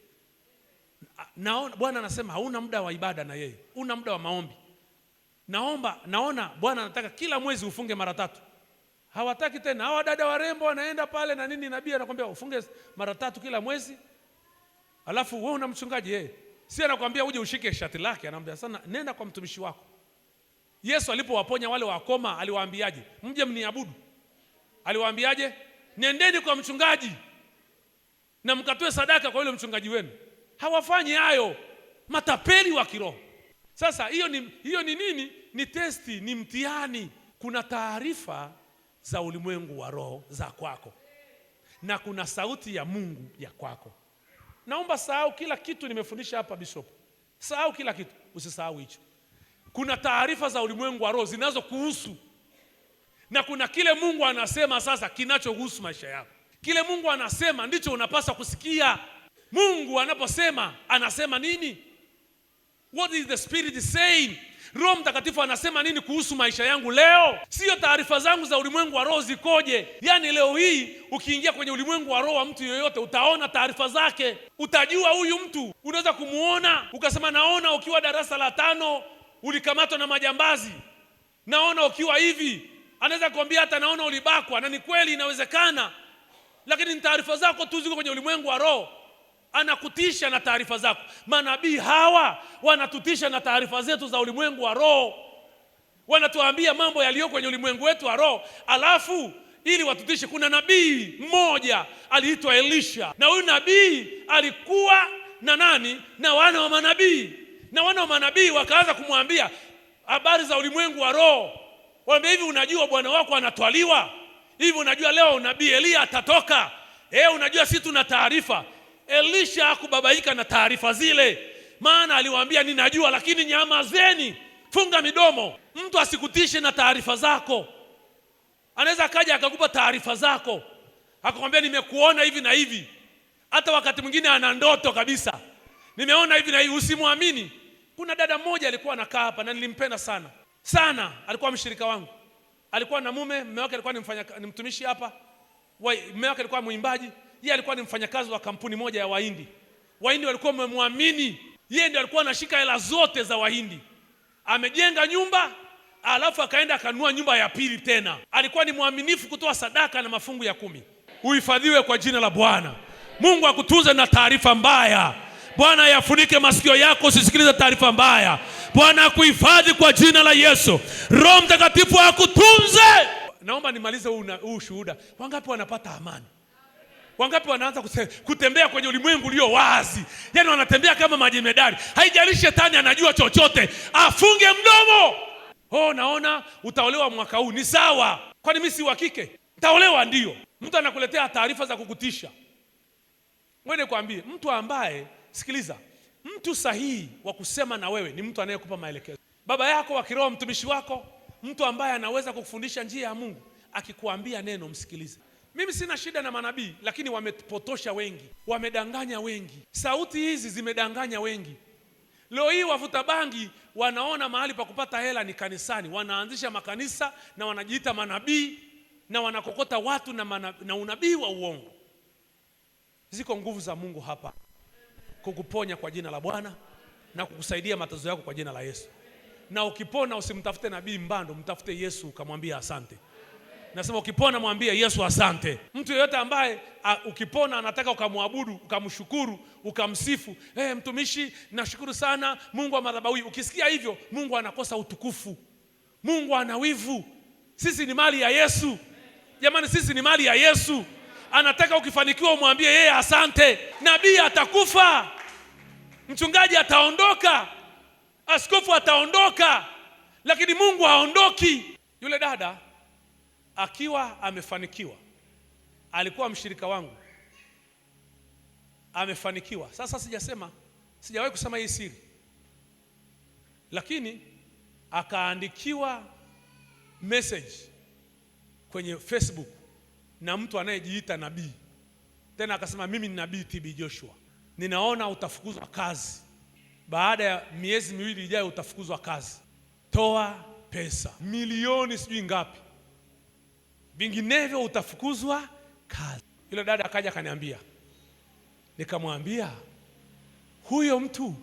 Naona Bwana anasema hauna muda wa ibada na yeye, una muda wa maombi. Naona Bwana anataka kila mwezi ufunge mara 3. Hawataki tena. Hawa dada warembo wanaenda pale na nini, nabii anakuambia ufunge mara 3 kila mwezi. Alafu wewe una mchungaji yeye. Si anakuambia uje ushike shati lake, anaambia sana nenda kwa mtumishi wako. Yesu alipowaponya wale wakoma aliwaambiaje? Mje mniabudu. Aliwaambiaje? Nendeni kwa mchungaji na mkatoe sadaka kwa yule mchungaji wenu. Hawafanyi hayo, matapeli wa kiroho. Sasa hiyo ni nini? Ni testi, ni mtihani. Kuna taarifa za ulimwengu wa roho za kwako na kuna sauti ya Mungu ya kwako. Naomba sahau kila kitu nimefundisha hapa Bishop. Sahau kila kitu, usisahau hicho. Kuna taarifa za ulimwengu wa roho zinazokuhusu na kuna kile Mungu anasema sasa kinachohusu maisha yako. Kile Mungu anasema ndicho unapaswa kusikia. Mungu anaposema anasema nini? What is the Spirit saying? Roho Mtakatifu anasema nini kuhusu maisha yangu leo? Sio taarifa zangu za ulimwengu wa roho zikoje. Yaani leo hii ukiingia kwenye ulimwengu wa roho wa mtu yoyote utaona taarifa zake. Utajua huyu mtu. Unaweza kumuona ukasema naona ukiwa darasa la 5 ulikamatwa na majambazi. Naona ukiwa hivi. Anaweza kuambia hata naona ulibakwa, na ni kweli inawezekana. Lakini ni taarifa zako tu ziko kwenye ulimwengu wa roho. Anakutisha na taarifa zako. Manabii hawa wanatutisha na taarifa zetu za ulimwengu wa roho. Wanatuambia mambo yaliyo kwenye ulimwengu wetu wa roho. Alafu ili watutishe, kuna nabii mmoja aliitwa Elisha. Na huyu nabii alikuwa na nani? Na wana wa manabii. Na wana wa manabii wakaanza kumwambia habari za ulimwengu wa roho. Waambia hivi, unajua bwana wako anatwaliwa? Hivi unajua leo nabii Elia atatoka? Unajua sisi tuna taarifa. Elisha hakubabaika na taarifa zile, maana aliwaambia ninajua, lakini nyamazeni, funga midomo, Mtu asikutishe na taarifa zako. Anaweza akaja akakupa taarifa zako, akakwambia nimekuona hivi na hivi. Hata wakati mwingine ana ndoto kabisa, nimeona hivi na hivi, usimwamini. Kuna dada mmoja alikuwa anakaa hapa na nilimpenda sana sana, alikuwa mshirika wangu, alikuwa na mume, mume wake alikuwa ni mtumishi hapa, mume wake alikuwa mwimbaji, yeye alikuwa ni mfanyakazi wa kampuni moja ya Wahindi. Wahindi walikuwa wamemwamini yeye, ndiye alikuwa anashika hela zote za Wahindi. Amejenga nyumba alafu akaenda akanunua nyumba ya pili tena. Alikuwa ni mwaminifu kutoa sadaka na mafungu ya 10. Uhifadhiwe kwa jina la Bwana. Mungu akutunze na taarifa mbaya. Bwana yafunike masikio yako usisikilize taarifa mbaya. Bwana akuhifadhi kwa jina la Yesu. Roho Mtakatifu akutunze. Naomba nimalize huu ushuhuda. Wangapi wanapata amani? Wangapi wanaanza kutembea kwenye ulimwengu ulio wazi? Yaani wanatembea kama majemedari. Haijalishi shetani anajua chochote, afunge mdomo. Oh, naona utaolewa mwaka huu. Ni sawa. Kwani mimi si wa kike? Nitaolewa ndio. Mtu anakuletea taarifa za kukutisha. Wewe nikwambie, mtu ambaye, sikiliza, mtu sahihi wa kusema na wewe ni mtu anayekupa maelekezo. Baba yako wa kiroho, mtumishi wako, mtu ambaye anaweza kukufundisha njia ya Mungu, akikuambia neno msikilize. Mimi sina shida na manabii, lakini wamepotosha wengi, wamedanganya wengi. Sauti hizi zimedanganya wengi. Leo hii wavuta bangi wanaona mahali pa kupata hela ni kanisani, wanaanzisha makanisa na wanajiita manabii na wanakokota watu na unabii wa uongo. Ziko nguvu za Mungu hapa kukuponya kwa jina la Bwana na kukusaidia matatizo yako kwa jina la Yesu. Na ukipona usimtafute nabii Mbando, mtafute Yesu ukamwambia asante. Nasema ukipona mwambie Yesu asante. Mtu yeyote ambaye ukipona anataka ukamwabudu, ukamshukuru, ukamsifu. Mtumishi nashukuru sana Mungu wa madhabahu. Ukisikia hivyo Mungu anakosa utukufu. Mungu ana wivu. Sisi ni mali ya Yesu. Jamani, sisi ni mali ya Yesu. Anataka ukifanikiwa umwambie yeye asante. Nabii atakufa, mchungaji ataondoka, askofu ataondoka, lakini Mungu haondoki. Yule dada akiwa amefanikiwa, alikuwa mshirika wangu, amefanikiwa. Sasa sijawahi kusema hii siri, lakini akaandikiwa message kwenye Facebook na mtu anayejiita nabii. Tena akasema mimi ni nabii TB Joshua, ninaona utafukuzwa kazi baada ya miezi miwili ijayo, utafukuzwa kazi, toa pesa milioni sijui ngapi, vinginevyo utafukuzwa kazi. Yule dada akaja akaniambia, nikamwambia huyo mtu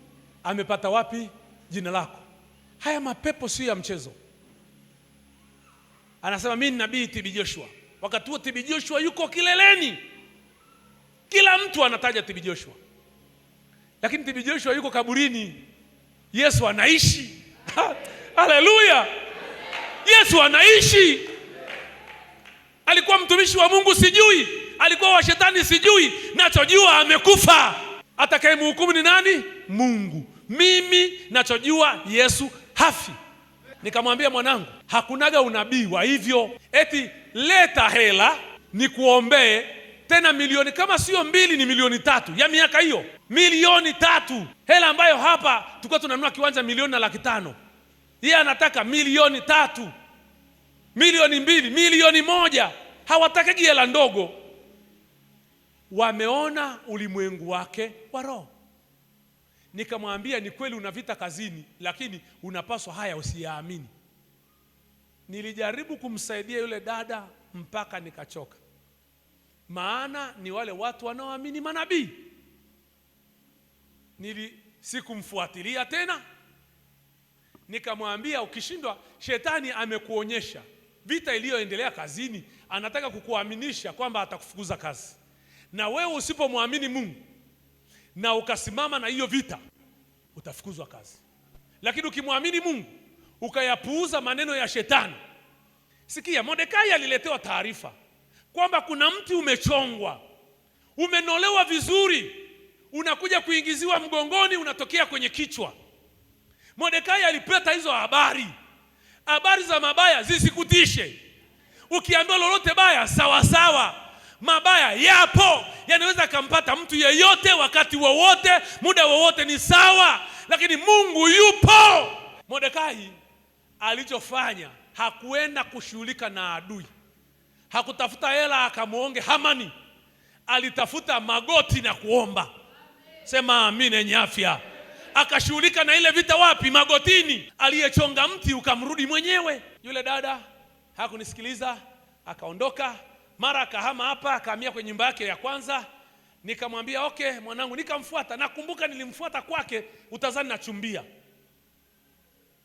amepata wapi jina lako? Haya mapepo sio ya mchezo. Anasema mimi ni nabii TB Joshua. Wakati huo TB Joshua yuko kileleni, kila mtu anataja TB Joshua, lakini TB Joshua yuko kaburini. Yesu anaishi. Haleluya! Yesu anaishi. Alikuwa mtumishi wa Mungu sijui, alikuwa wa shetani sijui, nachojua amekufa. Atakayemhukumu ni nani? Mungu. Mimi nachojua Yesu hafi. Nikamwambia mwanangu, hakunaga unabii wa hivyo eti leta hela nikuombee, tena milioni kama sio 2 ni milioni 3 ya miaka hiyo, milioni 3, hela ambayo hapa tulikuwa tunanunua kiwanja 1,500,000. Yeye anataka milioni 3, milioni 2, milioni 1. Hawataki hela ndogo. Wameona ulimwengu wake wa roho. Nikamwambia ni kweli una vita kazini, lakini unapaswa haya usiyaamini. Nilijaribu kumsaidia yule dada mpaka nikachoka. Maana ni wale watu wanaoamini manabii. Sikumfuatilia tena. Nikamwambia ukishindwa, shetani amekuonyesha vita iliyoendelea kazini, anataka kukuaminisha kwamba atakufukuza kazi. Na wewe usipomwamini Mungu na ukasimama na hiyo vita, utafukuzwa kazi. Lakini ukimwamini Mungu ukayapuuza maneno ya shetani. Sikia, Mordekai aliletewa taarifa kwamba kuna mti umechongwa, umenolewa vizuri, unakuja kuingiziwa mgongoni, unatokea kwenye kichwa. Mordekai alipata hizo habari. Habari za mabaya zisikutishe. Ukiambiwa lolote baya, sawa sawa. Mabaya yapo, yanaweza kumpata mtu yeyote wakati wowote, muda wowote, ni sawa, lakini Mungu yupo. Mordekai Alichofanya, hakuenda kushughulika na adui, hakutafuta hela akamwonge Hamani, alitafuta magoti na kuomba. Sema amina yenye afya. Akashughulika na ile vita wapi? Magotini. Aliyechonga mti ukamrudi mwenyewe. Yule dada hakunisikiliza, akaondoka. Mara akahama hapa, akahamia kwenye nyumba yake ya kwanza. Nikamwambia okay mwanangu, nikamfuata. Nakumbuka nilimfuata kwake, utazani nachumbia.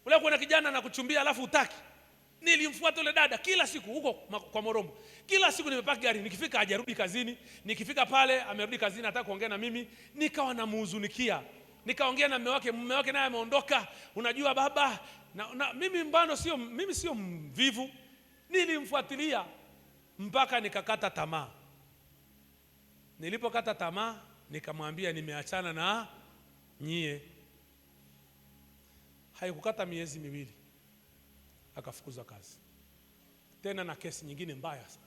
Ule kuna kijana anakuchumbia alafu utaki. Nilimfuata yule dada kila siku huko kwa Morombo. Kila siku nimepaki gari, nikifika hajarudi kazini, nikifika pale amerudi kazini, anataka kuongea na mimi, nikawa namuhuzunikia. Nikaongea na mume wake, mume wake naye ameondoka. Unajua baba, na mimi mbano sio, mimi sio mvivu. Nilimfuatilia mpaka nikakata tamaa. Nilipokata tamaa nikamwambia nimeachana na nyie. Haikukata miezi miwili akafukuzwa kazi. Tena na kesi nyingine mbaya sana.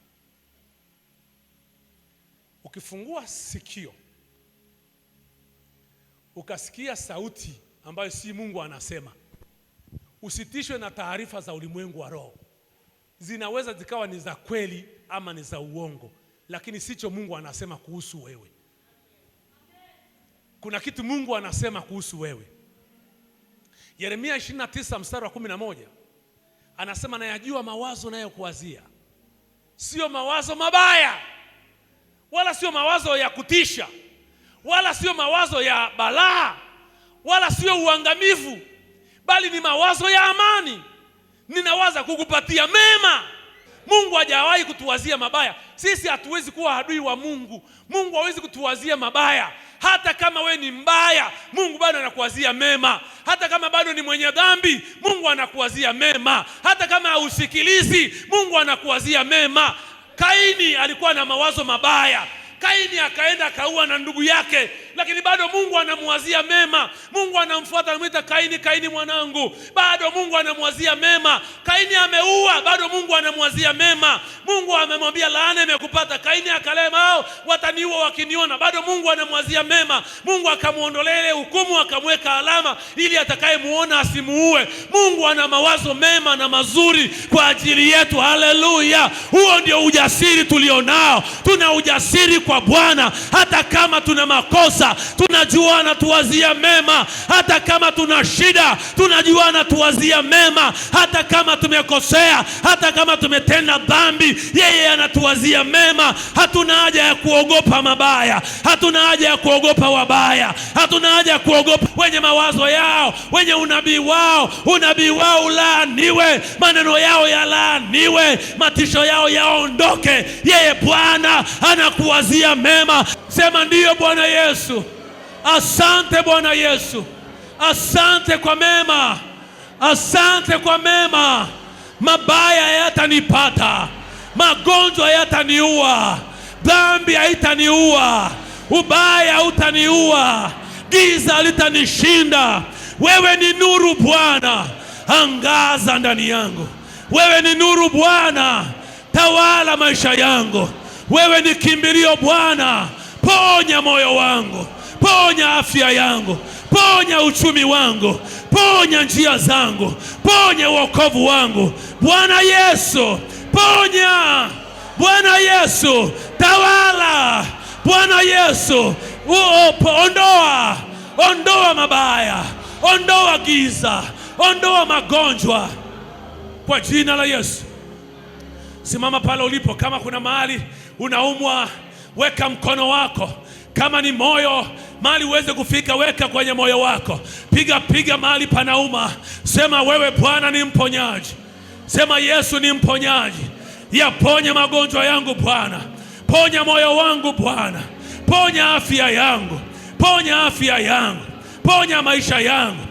Ukifungua sikio ukasikia sauti ambayo si Mungu anasema, usitishwe na taarifa za ulimwengu wa roho. Zinaweza zikawa ni za kweli ama ni za uongo, lakini sicho Mungu anasema kuhusu wewe. Kuna kitu Mungu anasema kuhusu wewe. Yeremia 29 mstari wa 11 anasema, nayajua mawazo nayokuwazia, sio mawazo mabaya, wala sio mawazo ya kutisha, wala sio mawazo ya balaa, wala sio uangamivu, bali ni mawazo ya amani. Ninawaza kukupatia mema. Mungu hajawahi kutuwazia mabaya. Sisi hatuwezi kuwa adui wa Mungu. Mungu hawezi kutuwazia mabaya. Hata kama we ni mbaya, Mungu bado anakuwazia mema. Hata kama bado ni mwenye dhambi, Mungu anakuwazia mema. Hata kama hausikilizi, Mungu anakuwazia mema. Kaini alikuwa na mawazo mabaya. Kaini akaenda akaua na ndugu yake, lakini bado Mungu anamuwazia mema. Mungu anamfuata, anamuita Kaini, Kaini mwanangu. Bado Mungu anamuwazia mema. Kaini ameua, bado Mungu anamuwazia mema. Mungu amemwambia laana imekupata. Kaini akalema, hao wataniua wakiniona. Bado Mungu anamuwazia mema. Mungu akamuondolea ile hukumu, akamweka alama ili atakayemuona asimuue. Mungu ana mawazo mema na mazuri kwa ajili yetu. Haleluya! Huo ndio ujasiri tulionao. Tuna ujasiri kwa Bwana hata kama tuna makosa, tunajua anatuwazia mema. Hata kama tuna shida, tunajua anatuwazia mema. Hata kama tumekosea, hata kama tumetenda dhambi, yeye anatuwazia mema. Hatuna haja ya kuogopa mabaya, hatuna haja ya kuogopa wabaya, hatuna haja ya kuogopa wenye mawazo yao, wenye unabii wao. Unabii wao ulaaniwe, maneno yao yalaaniwe, matisho yao yaondoke. Yeye Bwana anakuwazia mema. Sema ndiyo Bwana Yesu. Asante Bwana Yesu. Asante kwa mema. Asante kwa mema. Mabaya hayatanipata, magonjwa hayataniua, dhambi haitaniua, ubaya hautaniua, giza litanishinda. Wewe ni nuru Bwana, angaza ndani yangu. Wewe ni nuru Bwana, tawala maisha yangu. Wewe ni kimbilio Bwana, ponya moyo wangu, ponya afya yangu, ponya uchumi wangu, ponya njia zangu, ponya wokovu wangu. Bwana Yesu, ponya. Bwana Yesu, tawala. Bwana Yesu, ondoa, ondoa mabaya, ondoa giza, ondoa magonjwa kwa jina la Yesu. Simama pale ulipo. Kama kuna mahali unaumwa, weka mkono wako. Kama ni moyo, mahali uweze kufika, weka kwenye moyo wako. Piga piga mahali panauma, sema wewe Bwana ni mponyaji. Sema Yesu ni mponyaji. Yaponye magonjwa yangu Bwana, ponya moyo wangu Bwana, ponya afya yangu, ponya afya yangu, ponya maisha yangu.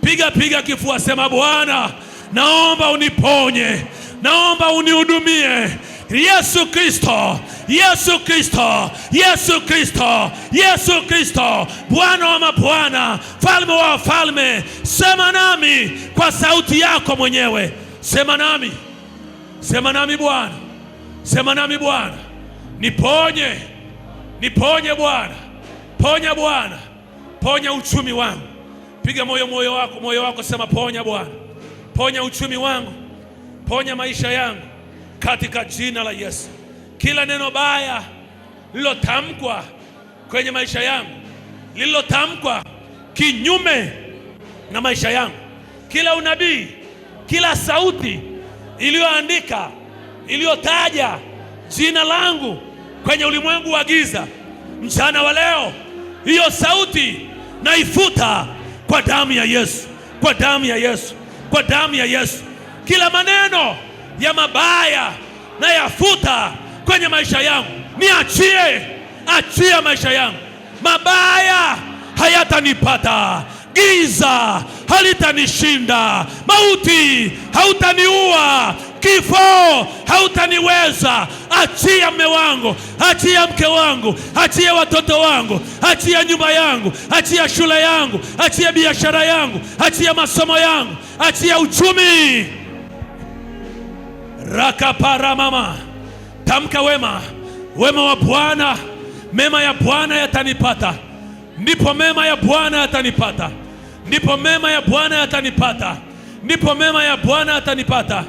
Piga piga kifua, sema Bwana, naomba uniponye, naomba unihudumie. Yesu Kristo, Yesu Kristo, Yesu Kristo, Yesu Kristo, Bwana wa mabwana, Mfalme wa wafalme, sema nami kwa sauti yako mwenyewe. Sema nami, sema nami Bwana, sema nami Bwana, niponye, niponye Bwana, ponya Bwana, ponya uchumi wangu. Piga moyo moyo wako, moyo wako, sema ponya Bwana, Ponya uchumi wangu, ponya maisha yangu katika jina la Yesu. Kila neno baya lililotamkwa kwenye maisha yangu, lililotamkwa kinyume na maisha yangu, kila unabii, kila sauti iliyoandika, iliyotaja jina langu kwenye ulimwengu wa giza, mchana wa leo, hiyo sauti naifuta kwa damu ya Yesu, kwa damu ya Yesu, kwa damu ya Yesu. Kila maneno ya mabaya nayafuta kwenye maisha yangu. Niachie, achia maisha yangu. Mabaya hayatanipata, giza halitanishinda, mauti hautaniua, kifo hautaniweza. Achia mme wangu, achia mke wangu, achia watoto wangu, achia nyumba yangu, achia shule yangu, achia biashara yangu, achia masomo yangu, achia uchumi. Rakaparamama, tamka wema, wema wa Bwana, mema ya Bwana yatanipata, ndipo mema ya Bwana yatanipata, ndipo mema ya Bwana yatanipata, ndipo mema ya Bwana yatanipata.